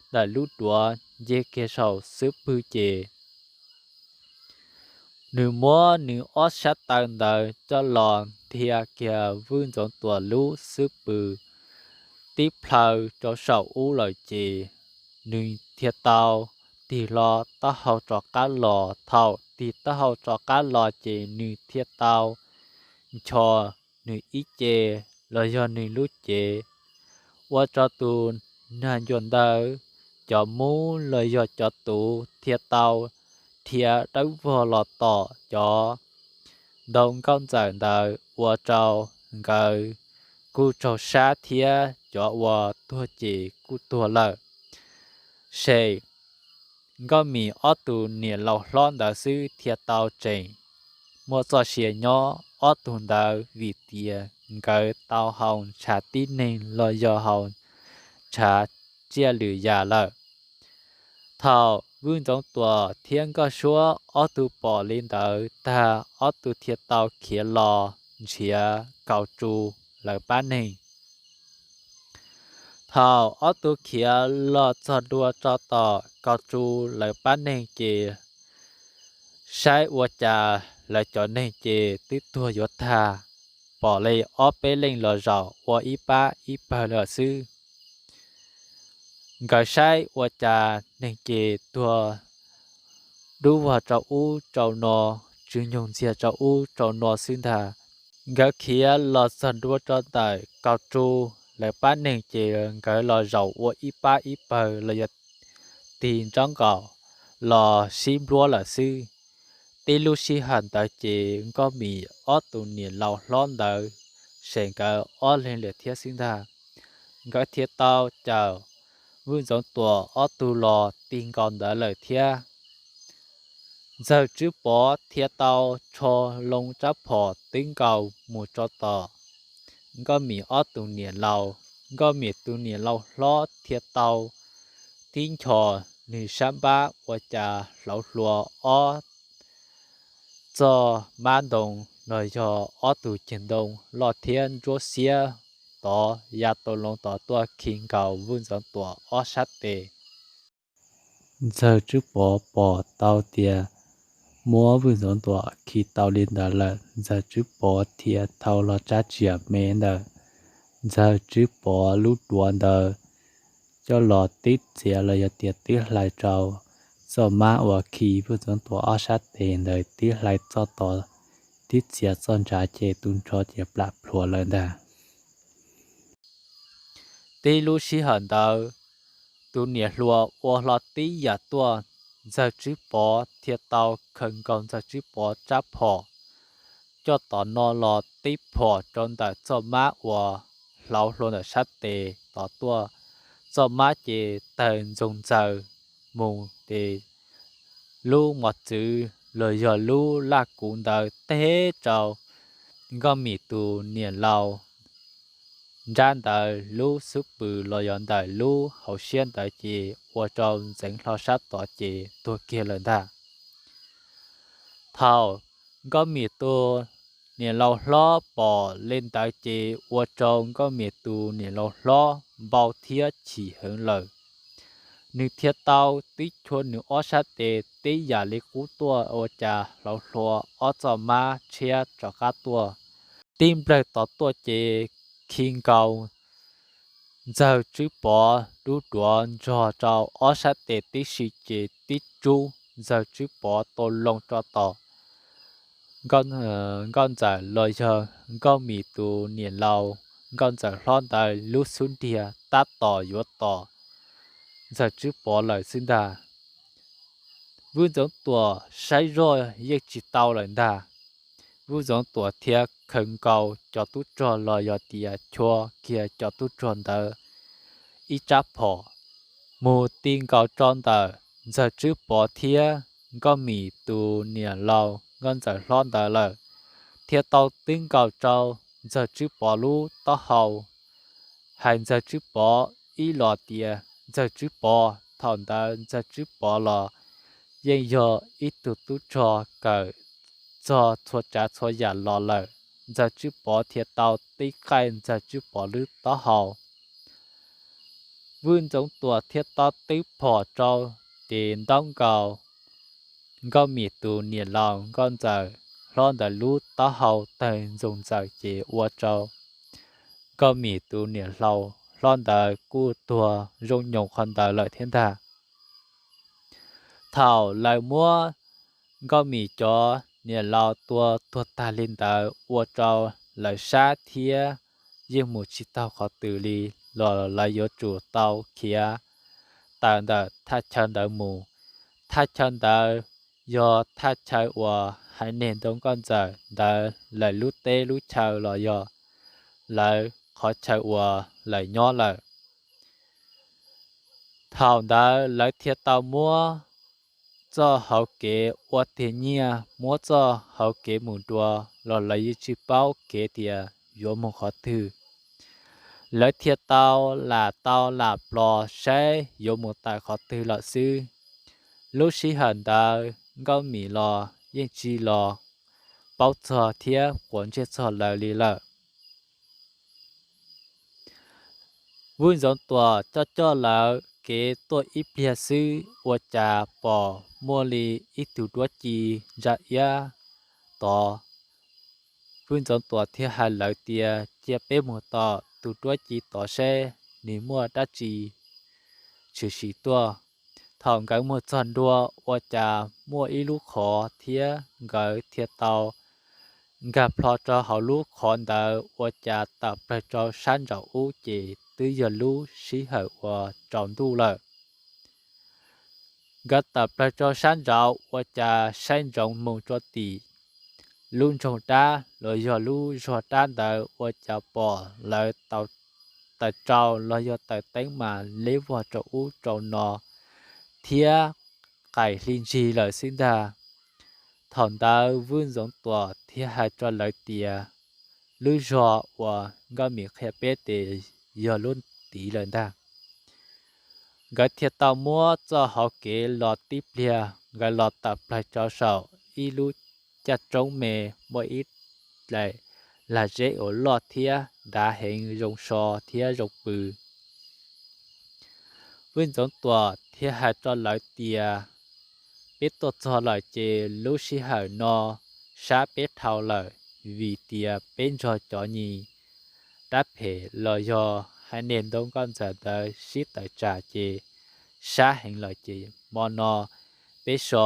ntawm lub duav, nce kiag saum xub pwg ces nws muab nws ob sab taw ntawd coj los nthia kiag Vwj Ntxoov Tuam lub xub pwg tib plhaw rau saum ub lawm ces nws thiaj tau tig hlo taub hau rov qab los. Thaum tig taub hau rov qab los ces nws thiaj tau ncho nws ib ce los yog nws lub cev, ua rau tus nag ncuav ntawd cov mub los yog cov tuv thiaj tau dhia dawb vog los tom cov ntoo nkauj ntxawm ntawd, ua rau nkawd kuj raug sab thiab cov uas tuag ces kuj tuag lawm. Ces Nkauj Mim ob tug niam laus hlob ntawd xwb thiaj tau tseem muaj txoj sia nyob. Ob tug ntawd vim tias nkawd tau haus ntshav tib neeg los yog haus ntshav tsiaj lwm yam lawm. Thaum Vwj Ntxoov Tuam thiab Nkauj Suab ob tug pom li ntawd tag, ob tug thiaj tau khiav los nrhiav Kaus Tsu lawv pab neeg. Thaum ob tug khiav los txog dua rau tom Kaus Tsu lawv pab neeg ces saib ua cas lawv cov neeg ces twb tuag yuav tag, pom li ob peb leej los zaum ua ib pab ib pawg lawm xwb. Nkawd saib ua cas neeg ces tuag dub vog rau ub rau no, tsw nyoog ntxiag rau ub rau no xwb ntag. Nkawd khiav los txog dua rau ntawm Kaus Tsu lawv pab neeg ces nkawd los zaum ua ib pab ib pawg los yog tig nraub qaum los sib npluab lawm xwb. Tib lub sij hawm ntawd ces Nkauj Mim ob tug niam laus hlob ntawd seem nkawd ob leeg lawm thiab xwb ntag. Nkawd thiaj tau caum Vwj Ntxoov Tuam ob tug los ti nkaus ntawd lawm thiab. Ntxawg Tswb Pov thiaj tau rho loo rab phom twb nkaus mus tso tom Nkauj Mim ob tug niam laus. Nkauj Mim tus niam laus hlob thiaj tau tib nchos nws sab npab ua cas hlauv hlua ob txoj mab ntoo los yog ob tug ceg ntoo loj thiab ntsuab xiab tod ya tau loo tod tuaj khi nkaus Vwj Ntxoov Tuam ob sab tes. Ntxawg Tswb Pov pom tau tias muab Vwj Ntxoov Tuam khi tau li ntawd lawm, Ntxawg Tswb Pov thiaj thau los rab tsiam me ntawm Ntxawg Tswb Pov lub duav ntawd coj los tib txiav los yog tias tib hlais rau txoj mab uas khi Vwj Ntxoov Tuam ob sab tes ntawd tib hlais txoj tod, tib txiav txoj ntsa ces tus ntsho ces plam plhuav lawm ntag. Tib lub sij hawm ntawd, tus niam hluas ua hlo tib yam tuaj, Ntxawg Tswb Pov thiaj tau khaws nkaus Ntxawg Tswb Pov rab phom coj tom no los tib phom rau ntawm txoj mab uas hlauv hlua ntawm sab tes tod tuaj. Txoj mab ces tawg ntxoog ntxaws mus ces lub mos txwv los yog lub laj kuv ntawd teb rau Nkauj Mim tus niam laus nrab ntawd lub xub pwg los yog ntawm lub hauv siab ntawd ces ua rau ntxeev hlo sab tod ces tuag kiag lawm ntag. Thaum Nkauj Mim tus niam laus hlob pom li ntawd ces ua rau Nkauj Mim tus niam laus hlob npau thiab chim heev lawm. Nws thiaj tau tib chua nws ob sab tes tib yam li qub tuaj ua cas hlauv hlua ob txoj mab tshiab rov qab tuaj. Tib nplawg tod tuaj ces khi nkaus Ntxawg Tswb Pov lub duav nrog rau ob sab tes tib si ces tib rub Ntxawg Tswb Pov tau loo rau tom Nkauj Ntxawm los yog Nkauj Mim tus niam laus Nkauj Ntxawm hlob ntawd lub xub ntiag tab tom yuav tom Ntxawg Tswb Pov lawm xwb ntag. Vwj Ntxoov Tuam saib zoj yeej tsis tau lawm ntag. Vwj Ntxoov Tuam thiaj khaws nkaus cov tub rog los yog tias chua kiag cov tub rog ntawd ib rab phom mus ti nkaus rau ntawm Ntxawg Tswb Pov thiab Nkauj Mim tus niam laus Nkauj Ntxawm hlob ntawd lawm, thiaj tau tib nkaus rau Ntxawg Tswb Pov lub taub hau, hais Ntxawg Tswb Pov ib los tias Ntxawg Tswb Pov. Thaum ntawd Ntxawg Tswb Pov los yeej yog ib tug tub rog kawm txog txhua tsav txhua yam los lawm, Ntxawg Tswb Pov thiaj tau tib qaij Ntxawg Tswb Pov lub taub hau. Vwj Ntxoov Tuam thiaj tau tib phom rau ces ntaub nkaus Nkauj Mim tus niam laus Nkauj Ntxawm hlob ntawd lub taub hau tawg ntxoog ntxaws ces ua rau Nkauj Mim tus niam laus hlob ntawd kuj tuag zoo nyoos qhov ntawd lawm thiab ntag. Thaum lawv muab Nkauj Mim cov niam laus tua tuag tag li ntawd ua rau lawv sab thiab yeej mus tsis taug qhov twg li los lawv yuav tsum tau khiav tawm ntawm thaj chaw ntawd mus. Thaj chaw ntawd yog thaj chaw uas haiv neeg Ntoo Nkauj Ntxawm ntawd lawv lub teb lub chaw los yog lawv qhov chaw uas lawv nyob lawm. Thaum ntawd lawv thiaj tau muab txoj hauv kev ua tiag nyiaj, muab txoj hauv kev mus dua los lawv yeej tsis paub kev tias yuav mus qhov twg. Lawv thiaj tau lam tau lam plos saib yuav mus tawm qhov twg lawm xwb. Lub sij hawm ntawd Nkauj Mim los yeej tsis los paub txog thiab quav ntsej txog lawv li lawm. Vwj Ntxoov Tuam coj coj lawv kev tuaj ib pliag xwb ua cas pom muaj li ib tug duab ci ntsa iab tod. Vwj Ntxoov Tuam thiaj hais lawv tias cia peb mus tom tus duab ci tod seb nws muaj dab tsi tshwm sim tuaj. Thaum nkawd mus txog ntua ua cas muaj ib lub qhov thiab nkawd thiaj tau nkag plho rau hauv lub qhov ntawd ua cas tawm plaws rau sab nraum ub ces twb yog lub sij hawm uas tsaus ntuj lawm. Nkawd tawm plaws rau sab nraud ua cas saib ntsoov mus rau tim lub nroog dab los yog lub zog dab ntawd ua cas pom lawv tau taws rau los yog taws teeb mas leb vog rau ub rau no thiab qais hli ntsig lawm xwb ntag. Thaum ntawd Vwj Ntxoov Tuam thiaj hais rau lawv tias, lub zog uas Nkauj Mim qhia peb tes yog lub tid lawm ntag. Nkawd thiaj tau muab txoj hauv kev los tib pliag, nkawd los tawm plaws rau saum ib lub caj roob me, muaj ib daim lag zeb uas loj thiab dav heev, zoo so thiab zoo pw. Vwj Ntxoov Tuam thiaj hais rau lawv tias, peb tuaj txog lawm ces lub sij hawm no sab peb dhau lawm, vim tias peb nrog cov nyis dab phem los yog haiv neeg ntaub nkauj ntxawm ntawd sib tawm tsam ces sab heev lawm ces hmo no peb so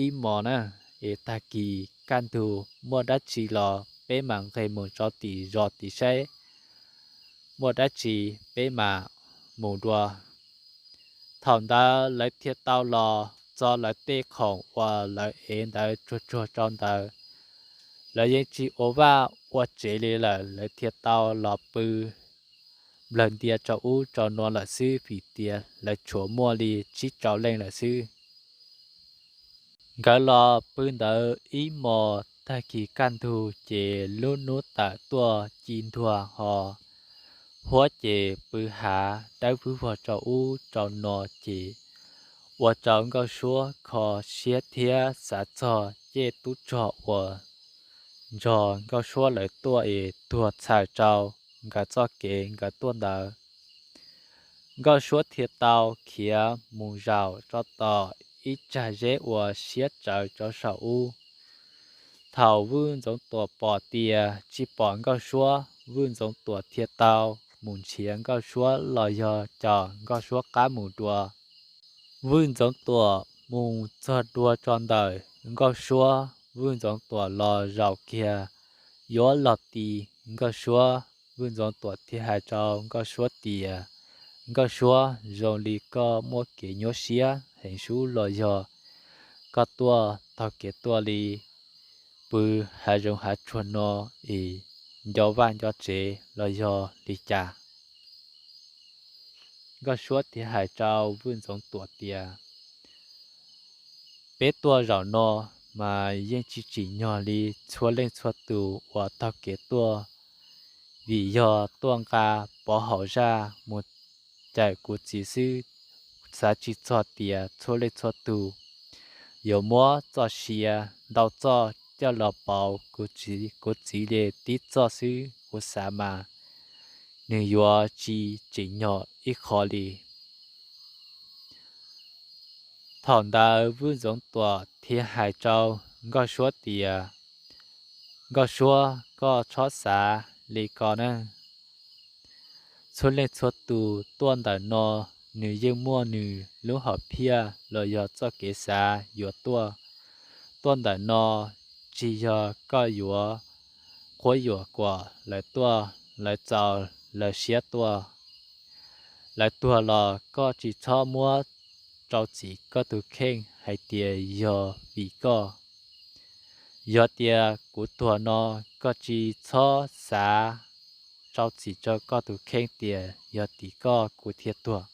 ib hmos na, es tag kis kaj ntug muaj dab tsi los peb mam nqes mus rau tim zos tim saib muaj dab tsi peb mam mus dua. Thaum ntawd lawv thiaj tau los txo lawv tej khoom uas lawv ev ntawd tsuag tsuag rau ntawd. Lawv yeej tsis ua vaj ua tsev li lawm, lawv thiaj tau los pw nplawg ntia rau ub rau no lawm xwb, vim tias lawv tshuav muaj li tsib rau leej lawm xwb. Nkawd los pw ntawd ib hmos, tag kis kaj ntug ces lub hnub tawm tuaj ci ntuag ho huab ces pw hav dawb vwg vog rau ub rau no ces ua rau Nkauj Suab kho siab thiab xav txog cej tub rog uas nrog Nkauj Suab lawv tuaj es tuag txhawm rau nkawd txoj kev nkawd tuaj ntawd. Nkauj Suab thiaj tau khiav mus zaum rau tom ib rag zeb uas siab tsawv rau saum ub. Thaum Vwj Ntxoov Tuam pom tias tsis pom Nkauj Suab, Vwj Ntxoov Tuam thiaj tau mus nrhiav Nkauj Suab los yog caum Nkauj Suab qab mus dua. Vwj Ntxoov Tuam mus txog dua rau ntawm Nkauj Suab, Vwj Ntxoov Tuam los zaum kiag yuav los ti Nkauj Suab. Vwj Ntxoov Tuam thiaj hais rau Nkauj Suab tias, Nkauj Suab, zoo li koj muaj kev nyuaj siab heev sub los yog koj tuaj taug kev tuaj li pw hav zoov hav tsuag no es nco vaj nco tsev los yog li cas? Nkauj Suab thiaj hais rau Vwj Ntxoov Tuam tias, peb tuaj zaum no mas yeej tsis tsim nyog li txhua leej txhua tus uas taug kev tuaj, vim yog tuaj nqa pov haum zaj mus cawm kuv txiv xwb. Xav tsis txog tias txhua leej txhua tus yuav muab txoj sia ntau txoj coj los pauv kuv txiv, kuv txiv li tib txoj xwb. Kuv xav mas nws yuav tsis tsim nyog ib qho li. Thaum ntawd Vwj Ntxoov Tuam thiaj hais rau Nkauj Suab tias, Nkauj Suab, koj txhob xav li ko na. Txhua leej txhua tus tuaj ntawm no, nws yeej muaj nws lub hom phiaj los yog txoj kev xav yuav tuaj. Tuaj ntawm no tsis yog koj yuav quab yuam kom lawv tuaj, lawv txaus lawv siab tuaj. Lawv tuag los koj tsis txhob muab rau txim koj tus kheej hais tias yog vim koj. Yog tias kuv tuag no, koj tsis txhob xav rau txim rau koj tus kheej tias yog tim koj kuv thiaj tuag.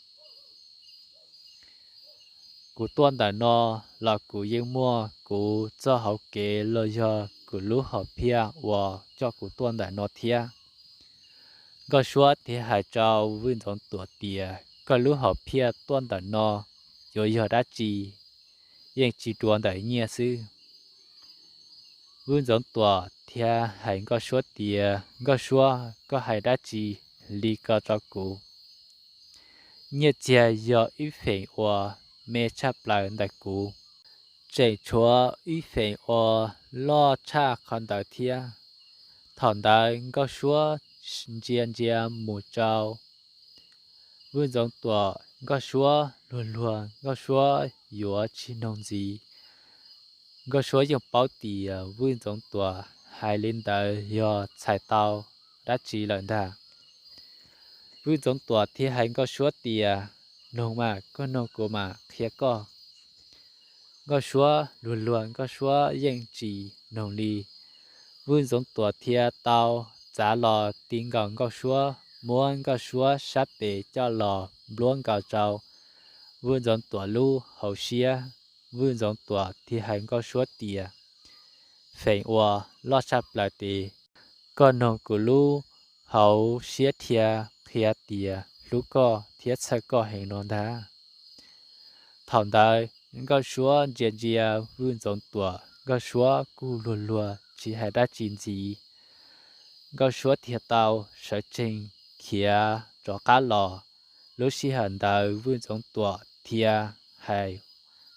Kuv tuaj ntawm no los kuv yeej muaj kuv txoj hauv kev los yog kuv lub hom phiaj uas coj kuv tuaj ntawm no thiab. Nkauj Suab thiaj hais rau Vwj Ntxoov Tuam tias, koj lub hom phiaj tuaj ntawm no yuav yog dab tsi? Yeej tsis dua ntawm nyiaj xwb. Vwj Ntxoov Tuam thiaj hais Nkauj Suab tias, Nkauj Suab, koj hais dab tsi li ko rau kuv? Nyiaj txiag yog ib feem uas me tshaj plaws ntawm kuv, tseem tshuav ib feem uas loj tshaj qhov ntawd thiab. Thaum ntawd Nkauj Suab ntsia ntsia mus rau Vwj Ntxoov Tuam, Nkauj Suab luag luag, Nkauj Suab yuav tsis noog ntxiv. Nkauj Suab yeej paub tias Vwj Ntxoov Tuam hais li ntawd yog txhais tau dab tsi lawm ntag. Vwj Ntxoov Tuam thiaj hais Nkauj Suab tias, noog mas, koj noog kuv mas qhia koj. Nkauj Suab luag luag, Nkauj Suab yeej tsis noog li. Vwj Ntxoov Tuam thiaj tau txav los ti nkaus Nkauj Suab muab Nkauj Suab sab tes coj los npluab nkaus rau Vwj Ntxoov Tuam lub hauv siab. Vwj Ntxoov Tuam thiaj hais Nkauj Suab tias, Feem uas loj tshaj plaws tes koj noog kuv lub hauv siab dhia qhia tias hlub koj thiab txhawj koj heev no ntag. Thaum ntawd Nkauj Suab ntsia ntsia Vwj Ntxoov Tuam, Nkauj Suab kuj luag luag tsis hais dab tsi ntxiv. Nkauj Suab thiaj tau sawv tsees khiav rov qab los. Lub sij hawm ntawd Vwj Ntxoov Tuam thiaj hais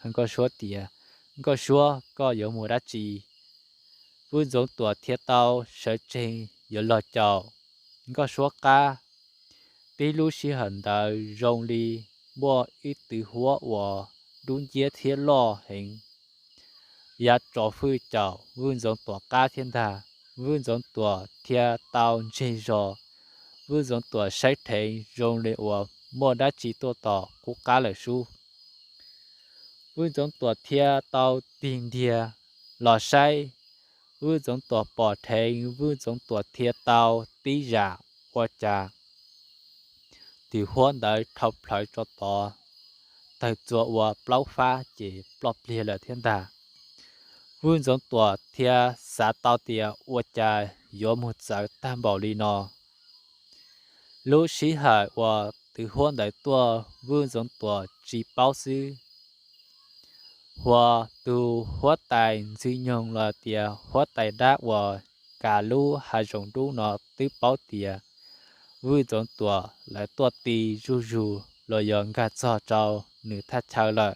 Nkauj Suab tias, Nkauj Suab, koj yuav mus dab tsi? Vwj Ntxoov Tuam thiaj tau sawv tsees yuav los caum Nkauj Suab qab. Tib lub sij hawm ntawd zoo li muaj ib tw huab uas dub nciab thiab loj heev ya tso fwj caum Vwj Ntxoov Tuam qab thiab ntag. Vwj Ntxoov Tuam thiaj tau ntseg zog. Vwj Ntxoov Tuam saib dheev zoo li uas muaj dab tsi tuaj tom qub qab lawm sub. Vwj Ntxoov Tuam thiaj tau tig ntiag los saib. Vwj Ntxoov Tuam pom dheev, Vwj Ntxoov Tuam thiaj tau tib zam, ua cas tw huab ntawd dhau plhawv tso tod, tawg txua ua plaub fab ces ploj pliag lawm thiab ntag. Vwj Ntxoov Tuam thiaj xav tau tias ua cas yuav mus txawv tag npaum li no. Lub sij hawm uas tw huab ntawd tuaj Vwj Ntxoov Tuam tsis paub xwb, huas tus huab tais Ntxwg Nyoog los tias huab tais dab uas kav lub hav zoov dub no twb paub tias Vwj Ntxoov Tuam lawv tuaj ti zuj zus los yog nkag txog rau nws thaj chaw lawm.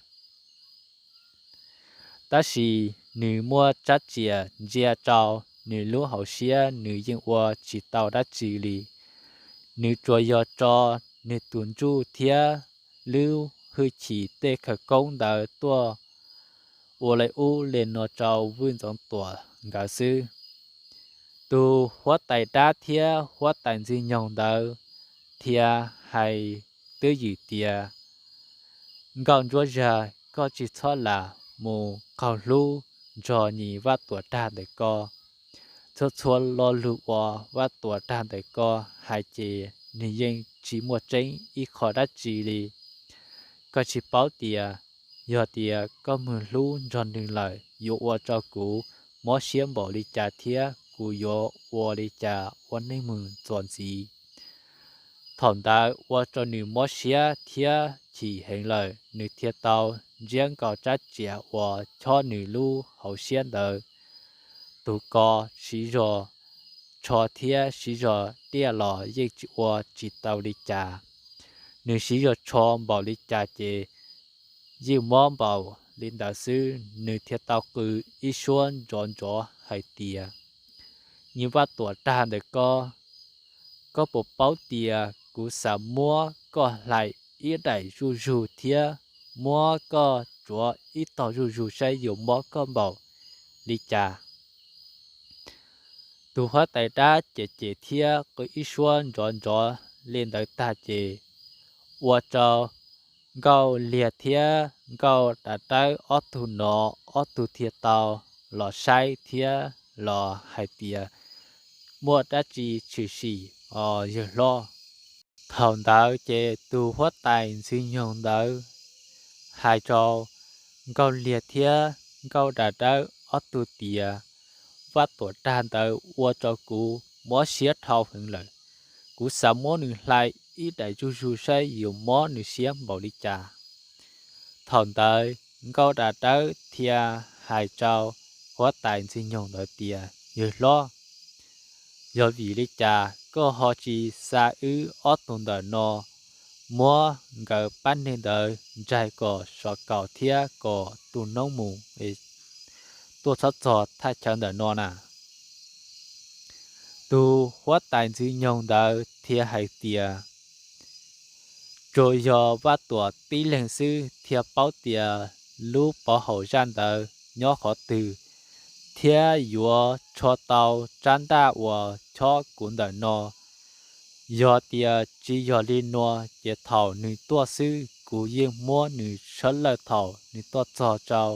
Tab sis nws muaj rab riam ntsia rau nws lub hauv siab, nws yeej ua tsis tau dab tsi li. Nws tsuas yog tso nws tus ntsuj thiab lub hwj chim tej khawv koob ntawd tuaj ua li ub li no rau Vwj Ntxoov Tuam nkawd xwb. Tus huab tais dab thiab huab tais Ntxwg Nyoog ntawd thiaj hais twj ywm tias, Nkauj Ntsuab Zag, koj tsis txhob lam mus qaug hlub nrog Nyim Vaj Tuam Dag ntawm ko. Txhua txhua lo lus uas Vaj Tuam Dag ntawm ko hais ces nws yeej tsis muaj tseeb ib qho dab tsi li. Koj tsis paub tias yog tias koj mus hlub nrog nws lawm yuav ua rau kuv mob siab npaum li cas thiab kuv yuav ua li cas ua neej mus txuas ntxiv. Thaum ntawd ua rau nws mob siab thiab chim heev lawm, nws thiaj tau ntsiab nkaus rab riam uas chob nws lub hauv siab ntawd. Tus ko siv zog tsho thiab siv zog diaj los yeej tsis ua tsis tau li cas. Nws siv zog tsho npaum li cas ces yeej mob npaum li ntawd xwb, nws thiaj tau qw ib suab nrov nrov hais tias, Nyim Vaj Tuam Dag ntawm ko, koj puas paub tias kuv xav muab koj hlais ib daim zuj zus thiab muab koj tsuav ib tog zuj zus saib yuav mob koj npaum li cas? Tus huab tais dab cem cem thiab qw ib suab nrov nrov li ntawd tag ces ua rau Nkauj Liag thiab Nkauj Dav Dawb ob tug no ob tug thiaj tau los saib thiab los hais tias, Muaj dab tsi tshwm sim os yawg hlob? Thaum ntawd ces tus huab tais Ntxwg Nyoog ntawd hais rau Nkauj Liag thiab Nkauj Dav Dawb ob tug tias, Vaj Tuam Dag ntawd ua rau kuv mob siab dhau heev lawm. Kuv xav muab nws hlais ib daim zuj zus saib yuav mob nws siab npaum li cas. Thaum ntawd Nkauj Dav Dawb thiaj hais rau huab tais Ntxwg Nyoog ntawd tias, Yawg hlob, yog vim li cas koj ho tsis xa wb ob tug ntawm no muab nkawd pab neeg ntawd nraig kom sov kaum thiab kom tu noob mus, tuaj txhob txog thaj chaw ntawm no na? Tus huab tais Ntxwg Nyoog ntawd thiaj hais tias, Tsuas yog Vaj Tuam tib leeg xwb thiaj paub tias lub pov haum zaj ntawd nyob qhov twg, thiab yuav tsho tau rab ntaj uas chob kuv ntawm no. Yog tias tsis yog li no ces thaum nws tuaj xwb kuv yeej muab nws sawb lawj thaum nws tuaj txog rau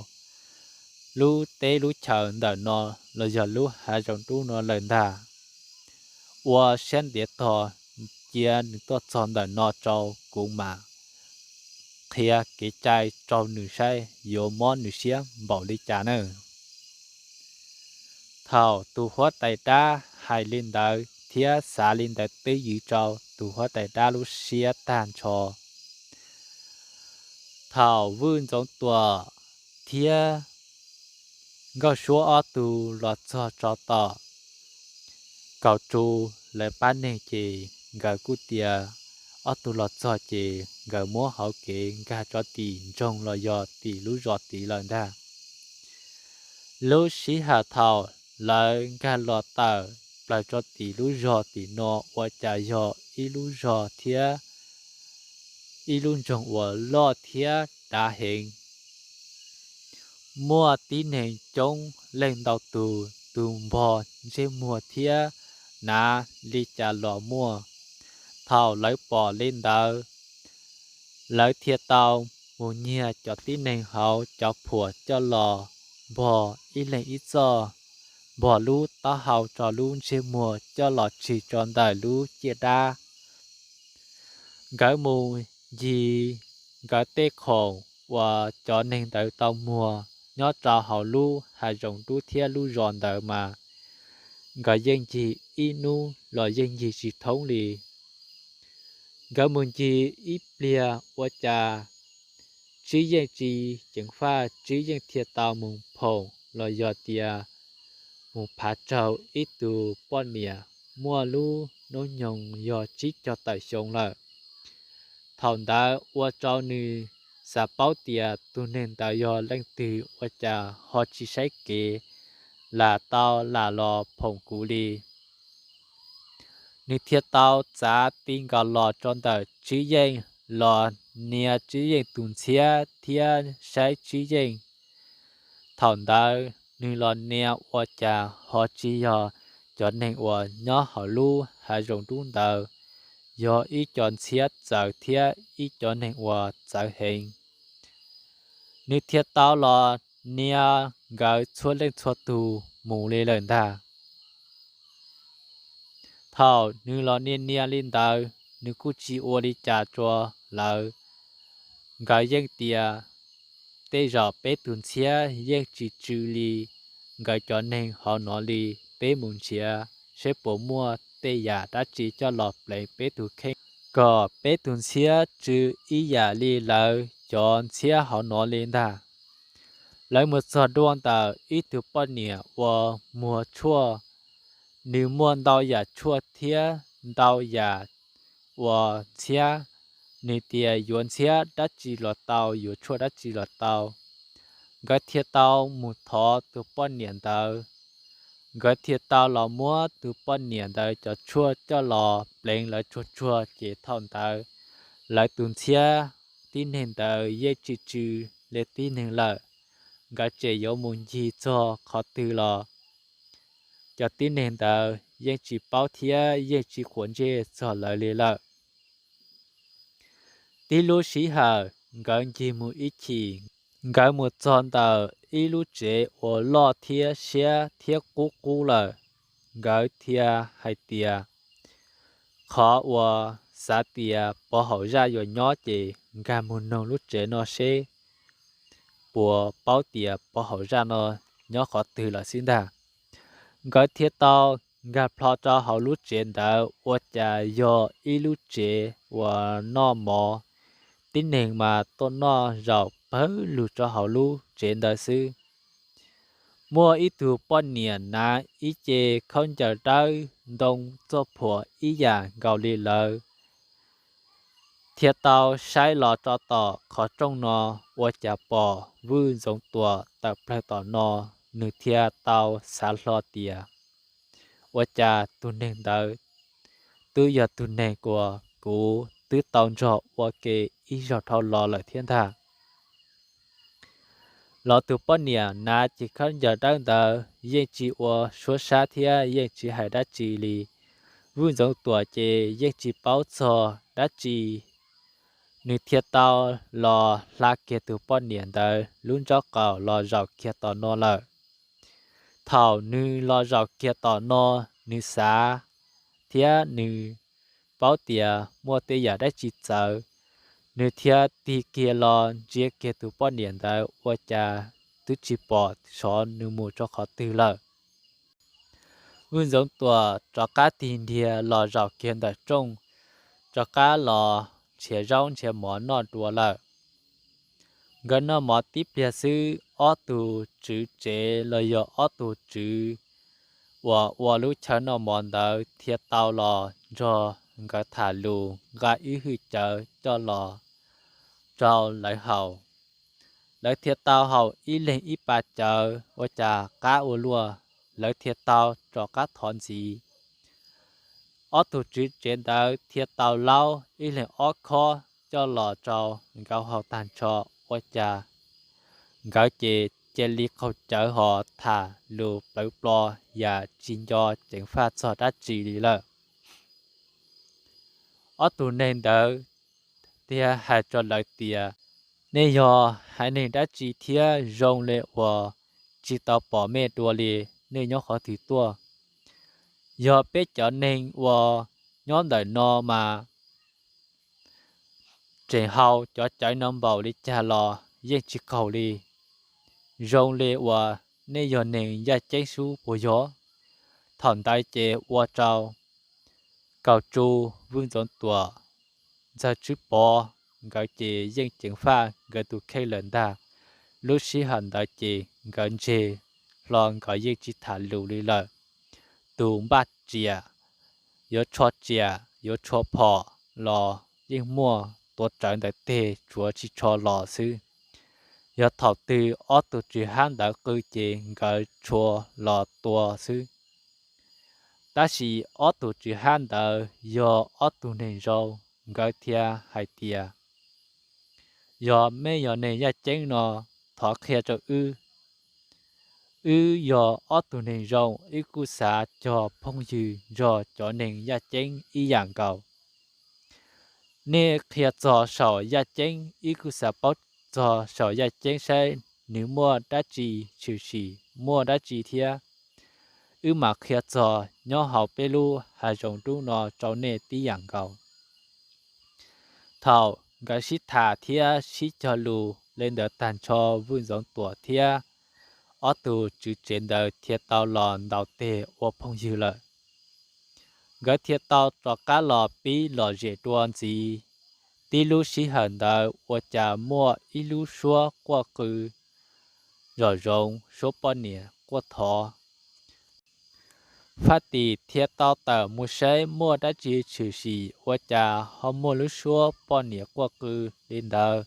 lub teb lub chaw ntawm no los yog lub hav zoov dub no lawm ntag. Ua siab ntev tog cia nws tuaj txog ntawm no rau kuv mas qhia kev cai rau nws saib yuav mob nws siab npaum li cas na. Thaum tus huab tais dab hais li ntawd thiab xav li ntawd twb ywv rau tus huab tais dab lub siab tag nrho. Thaum Vwj Ntxoov Tuam thiab Nkauj Suab ob tug los txog rau tom Kaus Tsu lawv pab neeg ces nkawd kuj tias ob tug los txog ces nkawd muab hauv kev nkag rov tim nroog los yog tim lub zos tid lawm ntag. Lub sij hawm thaum lawv nkag los tawm plaws rau tim lub zos tim no ua cas yog ib lub zos thiab ib lub nroog uas loj thiab dav heev. Muaj tib neeg coob leej ntau tus, tus npog ntsej muag thiab hnav li cas los muaj. Thaum lawv pom li ntawd, lawv thiaj tau mus nyiag cov tib neeg hauv cov phuam coj los npog ib leeg ib txoj, npog lub taub hau rau lub ntsej muag coj los tsim rau ntawm lub ciaj dab. Nkawd mus ncig nkawd tej khoom uas cov neeg ntawd tau muag nyob rau hauv lub hav zoov dub thiab lub zos ntawd mas nkawd yeej ncig ib hnub los yeej ncig tsis thoob li. Nkawd mus ncig ib pliag ua cas Tswv Yeej tsis ceev faj, Tswv Yeej thiaj tau mus phoom los yog tias mus phav raug ib tug poj niam muaj lub hnub nyoog yog tsib caug tawm xyoo lawm. Thaum ntawd ua rau nws xav paub tias tus neeg ntawd yog leej twg ua cas ho tsis saib kev lam tau lam los phoom kuv li. Nws thiaj tau txav ti nkaus los rau ntawm Tswv Yeej los nias Tswv Yeej tus ntxhiab thiab saib Tswv Yeej. Thaum ntawd nws los nias ua cas ho tsis yog cov neeg uas nyob hauv lub hav zoov dub ntawd, yog ib co ntxhiab txawv thiab ib co neeg uas txawv heev. Nws thiaj tau los nias nkawd txhua leej txhua tus mus li lawm ntag. Thaum nws los nias nias li ntawd, nws kuj tsis ua li cas rau lawv. Nkawd yeej tias tej zaum peb tus ntxhiab yeej tsis tsw li, nkawd cov neeg hauv no li, peb mus nrhiav seb puas muaj tej yam dab tsi coj los pleev peb tus kheej kom peb tus ntxhiab tsw ib yam li lawv cov ntxhiab hauv no li ntag. Lawv mus txog dua ntawm ib tug poj niam uas muag tshuaj, nws muaj ntau yam tshuaj thiab ntau yam uas ntxhiab, nws tias yuav ntxhiab dab tsi los tau, yuav tshuaj dab tsi los tau. Nkawd thiaj tau mus thov tus poj niam ntawd. Nkawd thiaj tau los muab tus poj niam ntawd cov tshuaj coj los pleev lawv tsuag tsuag ces thaum ntawd lawv tus ntxhiab tib neeg ntawd yeej tsis tsw li tib neeg lawm. Nkawd tseem yuav mus ncig txog qhov twg los cov tib neeg ntawd yeej tsis paub thiab yeej tsis quav ntsej txog lawv li lawm. Tib lub sij hawm nkawd ncig mus ib chim, nkawd mus txog ntawm ib lub tsev uas loj thiab siab thiab qub qub lawm. Nkawd thiaj hais tias, qhov uas xav tias pov haum zaj yuav nyob ces nkag mus noog lub tsev no seb puas paub tias pov haum zaj no nyob qhov twg lawm xwb ntag. Nkawd thiaj tau nkag plho rau hauv lub tsev ntawd ua cas yog ib lub tsev uas noj mov, tib neeg mas tuaj noj zaum pawg lug rau hauv lub tsev ntawd xwb. Muaj ib tug poj niam hnav ib ce khaub ncaws dawb ntoo txoj phuam ib yam nkaus li lawv thiaj tau saib los rau tom qhov rooj no ua cas pom Vwj Ntxoov Tuam tawm plawg tom no, nws thiaj tau xav hlo tias ua cas tus neeg ntawd twb yog tus neeg uas kuv twb tau nrog ua ke ib zaug dhau los lawm thiab ntag. Los tus poj niam hnav ce khaub ncaws dawb ntawd yeej tsis ua suab sab thiab yeej tsis hais dab tsi li. Vwj Ntxoov Tuam ces yeej tsis paub txog dab tsi, nws thiaj tau los hla kiag tus poj niam ntawd lub nraub qaum los zaum kiag tom no lawm. Thaum nws los zaum kiag tom no, nws xav thiab nws paub tias muaj tej yam dab tsi txawv, nws thiaj tig kiag los ntsia kiag tus poj niam ntawd ua cas twb tsis pom sov nws mus rau qhov twg lawm. Vwj Ntxoov Tuam rov qab tig nrhiav los zaum kiag ntawm rooj, rov qab los nrhiav zaub nrhiav mov noj dua lawm. Nkawd noj mov tib pliag xwb, ob tug tswv tsev los yog ob tug tswv uas ua lub chaw noj mov ntawd thiaj tau los nrog nkawd tham lus nqa ib hwj cawv coj los rau lawv haus. Lawv thiaj tau haus ib leeg ib pas cawv ua cas qab ua luaj, lawv thiaj tau rov qab thov ntxiv. Ob tug tswv tsev ntawd thiaj tau laub ib leeg ob khob coj los rau nkawd haus tag nrho ua cas nkawd ces cia li qaug cawv ho tham lus plawv plo yam tsis nco ceev faj txog dab tsi li lawm. Ob tug neeg ntawd thiaj hais rau lawv tias, nej yog haiv neeg dab tsi thiab zoo li uas tsis tau pom mej dua li, nej nyob qhov twg tuaj? Yog peb cov neeg uas nyob ntawm no mas tseem haus cov cawv no npaum li cas los yeej tsis qaug li. Zoo li uas nej yog neeg yaj ceeb sub puas yog? Thaum ntawd ces ua rau Kaum Tsu, Vwj Ntxoov Tuam, Ntxawg Tswb Pov nkawd ces yeej ceev faj nkawd tus kheej lawm ntag. Lub sij hawm ntawd ces nkawd ntseg hlo, nkawd yeej tsis tham lus li lawm. Tus npaj riam, yuav tsho riam yuav tsho phom los yeej muaj, tuav rawv ntawm teg tsuav tsis tsho los xwb. Yog thaum twg ob tug tswv hab ntawd qw ces nkawd tshua los tua xwb. Tab sis ob tug tswv hab ntawd yog ob tug neeg zoo, nkawd thiaj hais tias, yog mej yog neeg yaj ceeb no, thov qhia rau wb. Wb yog ob tug neeg zoo, wb kuj xav cog phooj ywg nrog cov neeg yaj ceeb ib yam nkaus. Nej qhia txog saum yaj ceeb, wb kuj xav paub txog saum yaj ceeb saib nws muaj dab tsi tshwm sim, muaj dab tsi thiab. Wb mam qhia txog nyob hauv peb lub hav zoov dub no rau nej tib yam nkaus. Thaum nkawd sib tham thiab sib cog lus li ntawd tag nrho, Vwj Ntxoov Tuam thiab ob tug tswv tsev ntawd thiaj tau los ntaus teg ua phooj ywg lawm. Nkawd thiaj tau rov qab los pib lom zem dua ntxiv. Tib lub sij hawm ntawd ua cas muaj ib lub suab quaj qw zom zoov, suab poj niam quaj thov. Faj Tim thiaj tau tawm mus saib muaj dab tsi tshwm sim ua cas ho muaj lub suab poj niam quaj qw li ntawd.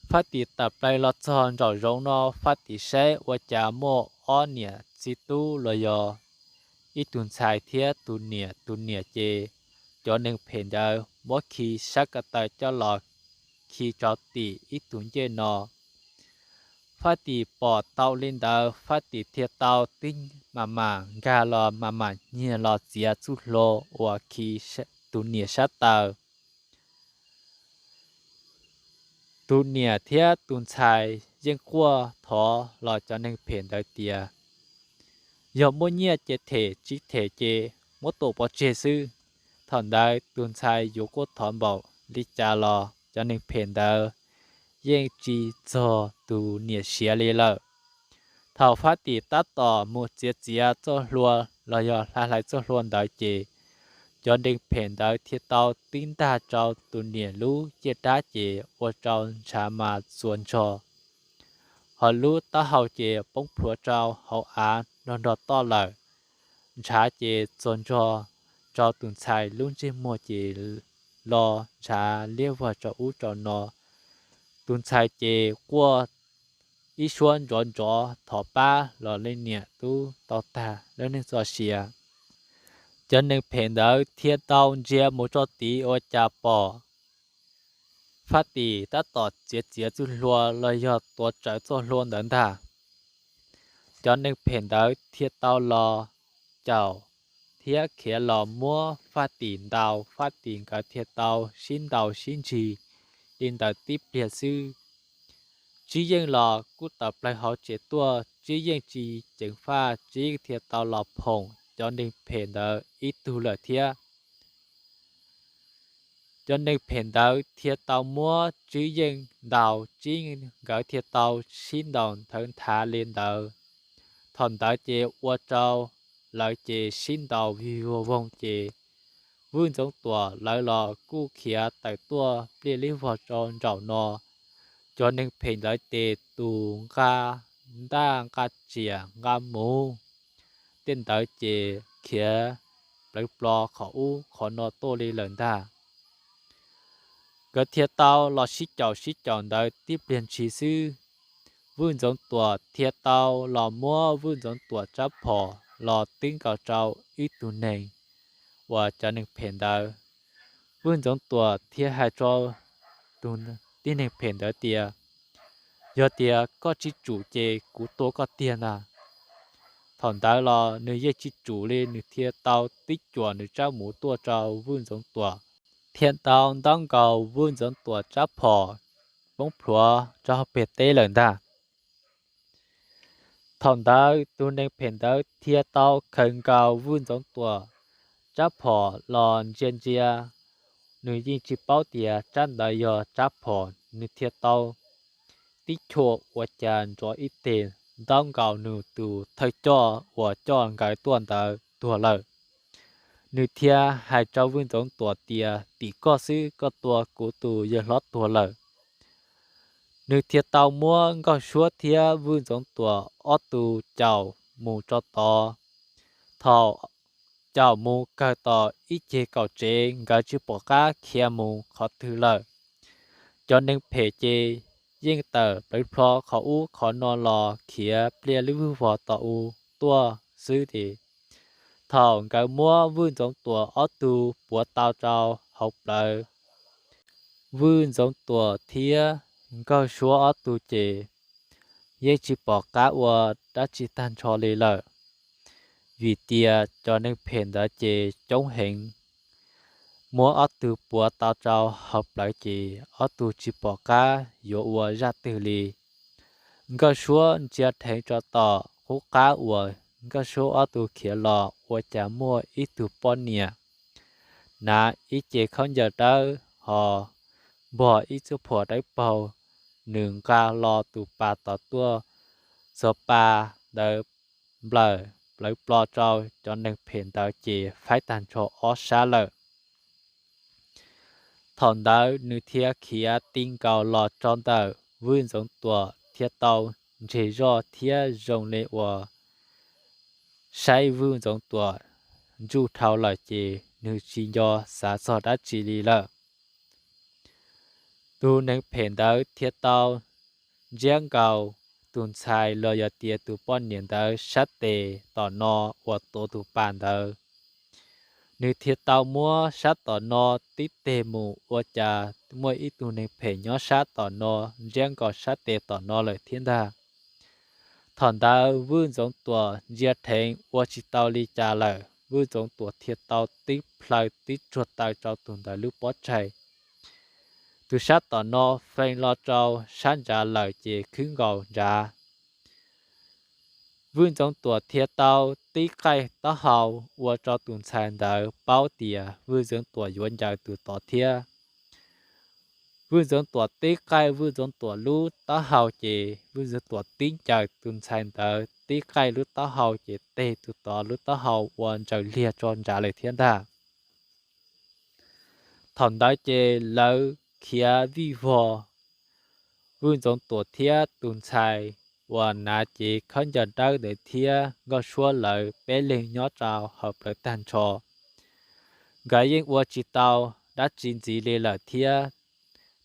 Faj Tim tawm plaws los txog nraum zoov no, Faj Tim saib ua cas muaj ob niam txiv tub los yog ib tug ntxhais thiab tus niam. Tus niam ces cov neeg phem ntawd muab khi sab ko taw coj los khi rau tim ib tug ncej no. Faj Tim pom tau li ntawd, Faj Tim thiaj tau tib mam mam nkag los mam mam nyiag los txiav txuj hlua uas khi tus niam sab taw. Tus niam thiab tus ntxhais yeej quaj thov los cov neeg phem ntawd tias, yog muaj nyiaj ces them, tsis them ces muab tua pov tseg xwb. Thaum ntawd tus ntxhais yuav quaj thov npaum li cas los cov neeg phem ntawd yeej tsis txog tus niam siav li lawm. Thaum Faj Tim tab tom mus txiav txiav txoj hlua los yog hlais hlais txoj hlua ntawd ces cov neeg phem ntawd thiaj tau tib ntag rau tus niam lub ciaj dab ces ua rau ntshav mas txuas nrog, ho lub taub hau ces poob plhuav rau hauv av nrog nrog toj lawm. Ntshav ces txuas nrog rau tus ntxhais lub ntsej muag ces lo ntshav liab vog rau ub rau no. Tus ntxhais ces quaj ib suab nrov nrov thov pab los leej niam tub tau tag lub neej txoj sia. Cov neeg phem ntawd thiaj tau ntsia mus rau tid ua cas pom Faj Tim tab tom txiav txiav txoj hlua los yog tuav rawv txoj hlua ntawd ntag. Cov neeg phem ntawd thiaj tau los caum thiab khiav los muab Faj Tim ntaus, Faj Tim nkawd thiaj tau sib ntaus sib ntsig li ntawd tib pliag xwb. Tswb Yeej los kuj tawm plaws hauv tsev tuaj, Tswb Yeej tsis ceev faj, Tswb Yeej thiaj tau los phoom cov neeg phem ntawd ib tug lawm thiab. Cov neeg phem ntawd thiaj tau muab Tswb Yeej ntaus, Tswb Yeej nkawd thiaj tau sib ntaus nthawv nthav li ntawd. Thaum ntawd ces ua rau lawv ces sib ntaus vig vog voog ces Vwj Ntxoov Tuam lawv los kuj khiav tawm tuaj pliaj li vog rau nraum no. Cov neeg phem ntawd ces tus nqa ntaj nqa tsiam nqa muv tej ntawd ces khiav plawv plo qhov ub qhov no tuaj li lawm ntag. Nkawd thiaj tau los sib caum sib caum ntawd tib pliag ntshis xwb, Vwj Ntxoov Tuam thiaj tau los muab Vwj Ntxoov Tuam rab phom los twb nkaus rau ib tug neeg uas cov neeg phem ntawd. Vwj Ntxoov Tuam thiaj hais rau tus tib neeg phem ntawd tias, yog tias koj tsis tsum ces kuv tua koj tiag ntag. Thaum ntawd los nws yeej tsis tsum li, nws thiaj tau tib cuam nws rab muv tuaj rau Vwj Ntxoov Tuam, thiaj tau ntaub nkaus Vwj Ntxoov Tuam rab phom poob plhuav rau pem teb lawm ntag. Thaum ntawd tus neeg phem ntawd thiaj tau khaws nkaus Vwj Ntxoov Tuam rab phom los ntsia ntsia, nws yeej tsis paub tias rab ntawd yog rab phom, nws thiaj tau tib chua ua cas nrov ib teg ntaub nkaus nws tus thawj coj uas coj nkawd tuaj ntawd tuag lawm. Nws thiaj hais rau Vwj Ntxoov Tuam tias, tim koj xwb, koj tua kuv tus yawg hlob tuag lawm. Nws thiaj tau muab Nkauj Suab thiab Vwj Ntxoov Tuam ob tug caum mus rau tod. Thaum caum mus kawg tom ib ceg kaum tsev, nkawd tsis pom qab khiav mus qhov twg lawm. Cov neeg phem ces yeej tawm plawv plho qhov ub qhov no los khiav pliaj li vog tom u tuaj xwb ces, thaum nkawd muab Vwj Ntxoov Tuam ob tug puav tau rau hauv plawv, Vwj Ntxoov Tuam thiab Nkauj Suab ob tug ces yeej tsis pom qab ua dab tsi tag nrho li lawm, vim tias cov neeg phem ntawd ces coob heev. Muab ob tug puav tau rau hauv plawv ces ob tug tsis pom qab yuav ua zaj twg li. Nkauj Suab ntsia dheev rau tom qub qab uas Nkauj Suab ob tug khiav los ua cas muaj ib tug poj niam hnav ib ce khaub ncaws dawb ho npog ib txuj phuam dawb paug, nws nqa lo tus pas tom tuaj, txog pas ntawd nplawm plawv plo rau cov neeg phem ntawd ces faib tag nrho ob sab lawm. Thaum ntawd nws thiaj khiav ti nkaus los rau ntawm Vwj Ntxoov Tuam thiaj tau ntseg zoj thiab zoo li uas saib Vwj Ntxoov Tuam ntsuj dhau lawm ces nws tsis nco xav txog dab tsi li lawm. Tus neeg phem ntawd thiaj tau ntsiab nkaus tus ntxhais los yog tias tus poj niam ntawd sab tes tom no uas tuav tus pas ntawd. Nws thiaj tau muab sab tom no tib teg mus ua cas muaj ib tug neeg phem nyob sab tom no ntsiab nkaus sab tes tom no lawm thiab ntag. Thaum ntawd Vwj Ntxoov Tuam ntsia dheev ua tsis tau li cas lawm, Vwj Ntxoov Tuam thiaj tau tib plhaw tib tsuag taw rau tus ntawd lub pob tsaig. Tus sab tom no feej los rau sab ntsav lawm ces khwb nkaus ntsav. Vwj Ntxoov Tuam thiaj tau tib qaij taub hau ua rau tus ntxhais ntawd paub tias Vwj Ntxoov Tuam yuav ncaws tus tod thiab. Vwj Ntxoov Tuam tib qaij Vwj Ntxoov Tuam lub taub hau ces Vwj Ntxoov Tuam tib ncaws tus ntxhais ntawd tib qaij lub taub hau ces teg tus tod lub taub hau ua ntsaws liag tso ntsav lawm thiab ntag. Thaum ntawd ces lawv khiav vij vog, Vwj Ntxoov Tuam thiab tus ntxhais uas hnav cev khaub ncaws dawb ntawd thiab Nkauj Suab lawv peb leeg nyob rau hauv plawv tag nrho. Nkawd yeej ua tsis tau dab tsi ntxiv li lawm thiab.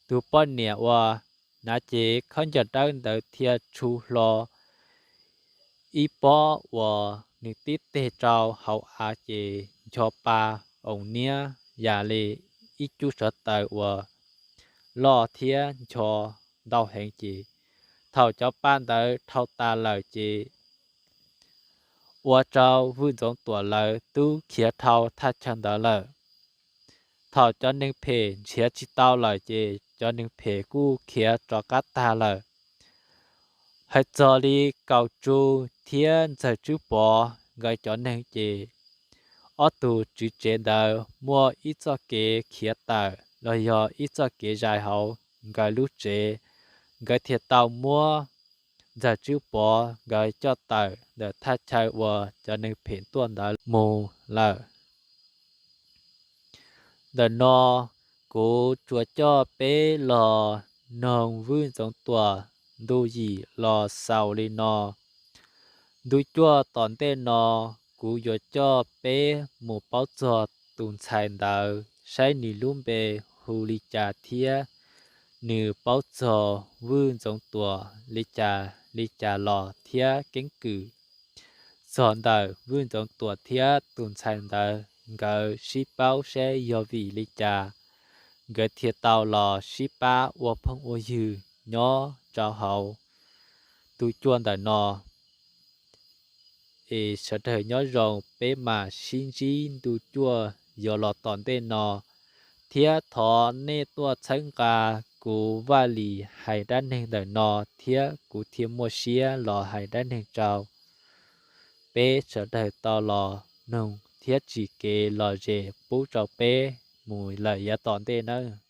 Tus poj niam uas hnav cev khaub ncaws dawb ntawd thiaj tshua hlo ib pob uas nws tib teg rau hauv av ces ncho pa oos niab yam li ib cub sawv taws uas loj thiab ncho ntau heev ces thaum cov pa ntawd dhau tas lawm ces ua rau Vwj Ntxoov Tuam lawv tub khiav dhau thaj chaw ntawd lawm. Thaum cov neeg phem nrhiav tsis tau lawm ces cov neeg phem kuj khiav rov qab tag lawm. Hais txog li Kaum Tsu thiab Ntxawg Tswb Pov nkawd cov neeg ces ob tug tswv tsev ntawd muaj ib txoj kev khiav tawm los yog ib txoj kev zais hauv nkawd lub tsev, nkawd thiaj tau muab Ntxawg Tswb Pov nkawd coj tawm ntawm thaj chaw uas cov neeg phem tuaj ntawd mus lawm. Ntawm no kuv tsuas coj peb los noog Vwj Ntxoov Tuam ntu yim los xaus li no. Ntu cuaj tom ntej no kuv yuav coj peb mus paub txog tus ntxhais ntawd saib nws lub npe hu li cas thiab nws paub txog Vwj Ntxoov Tuam li cas li cas los thiab keeb kwm txog ntawm Vwj Ntxoov Tuam thiab tus ntxhais ntawd nkawd sib paub saib yog vim li cas nkawd thiaj tau los sib pab ua phooj ua ywg nyob rau hauv ntu cuaj ntawm no. Es sawv daws nyob zoo, peb mam sib ntsib ntu cuaj yuav los tom ntej no, thiab thov nej tuaj txhawb nqa kuv Vaj Lis hais dab neeg ntawm no thiab kuv thiaj muaj siab los hais dab neeg rau peb sawv daws tau los noog thiab tsim kev lom zem pub rau peb mus lawm yav tom ntej nawb.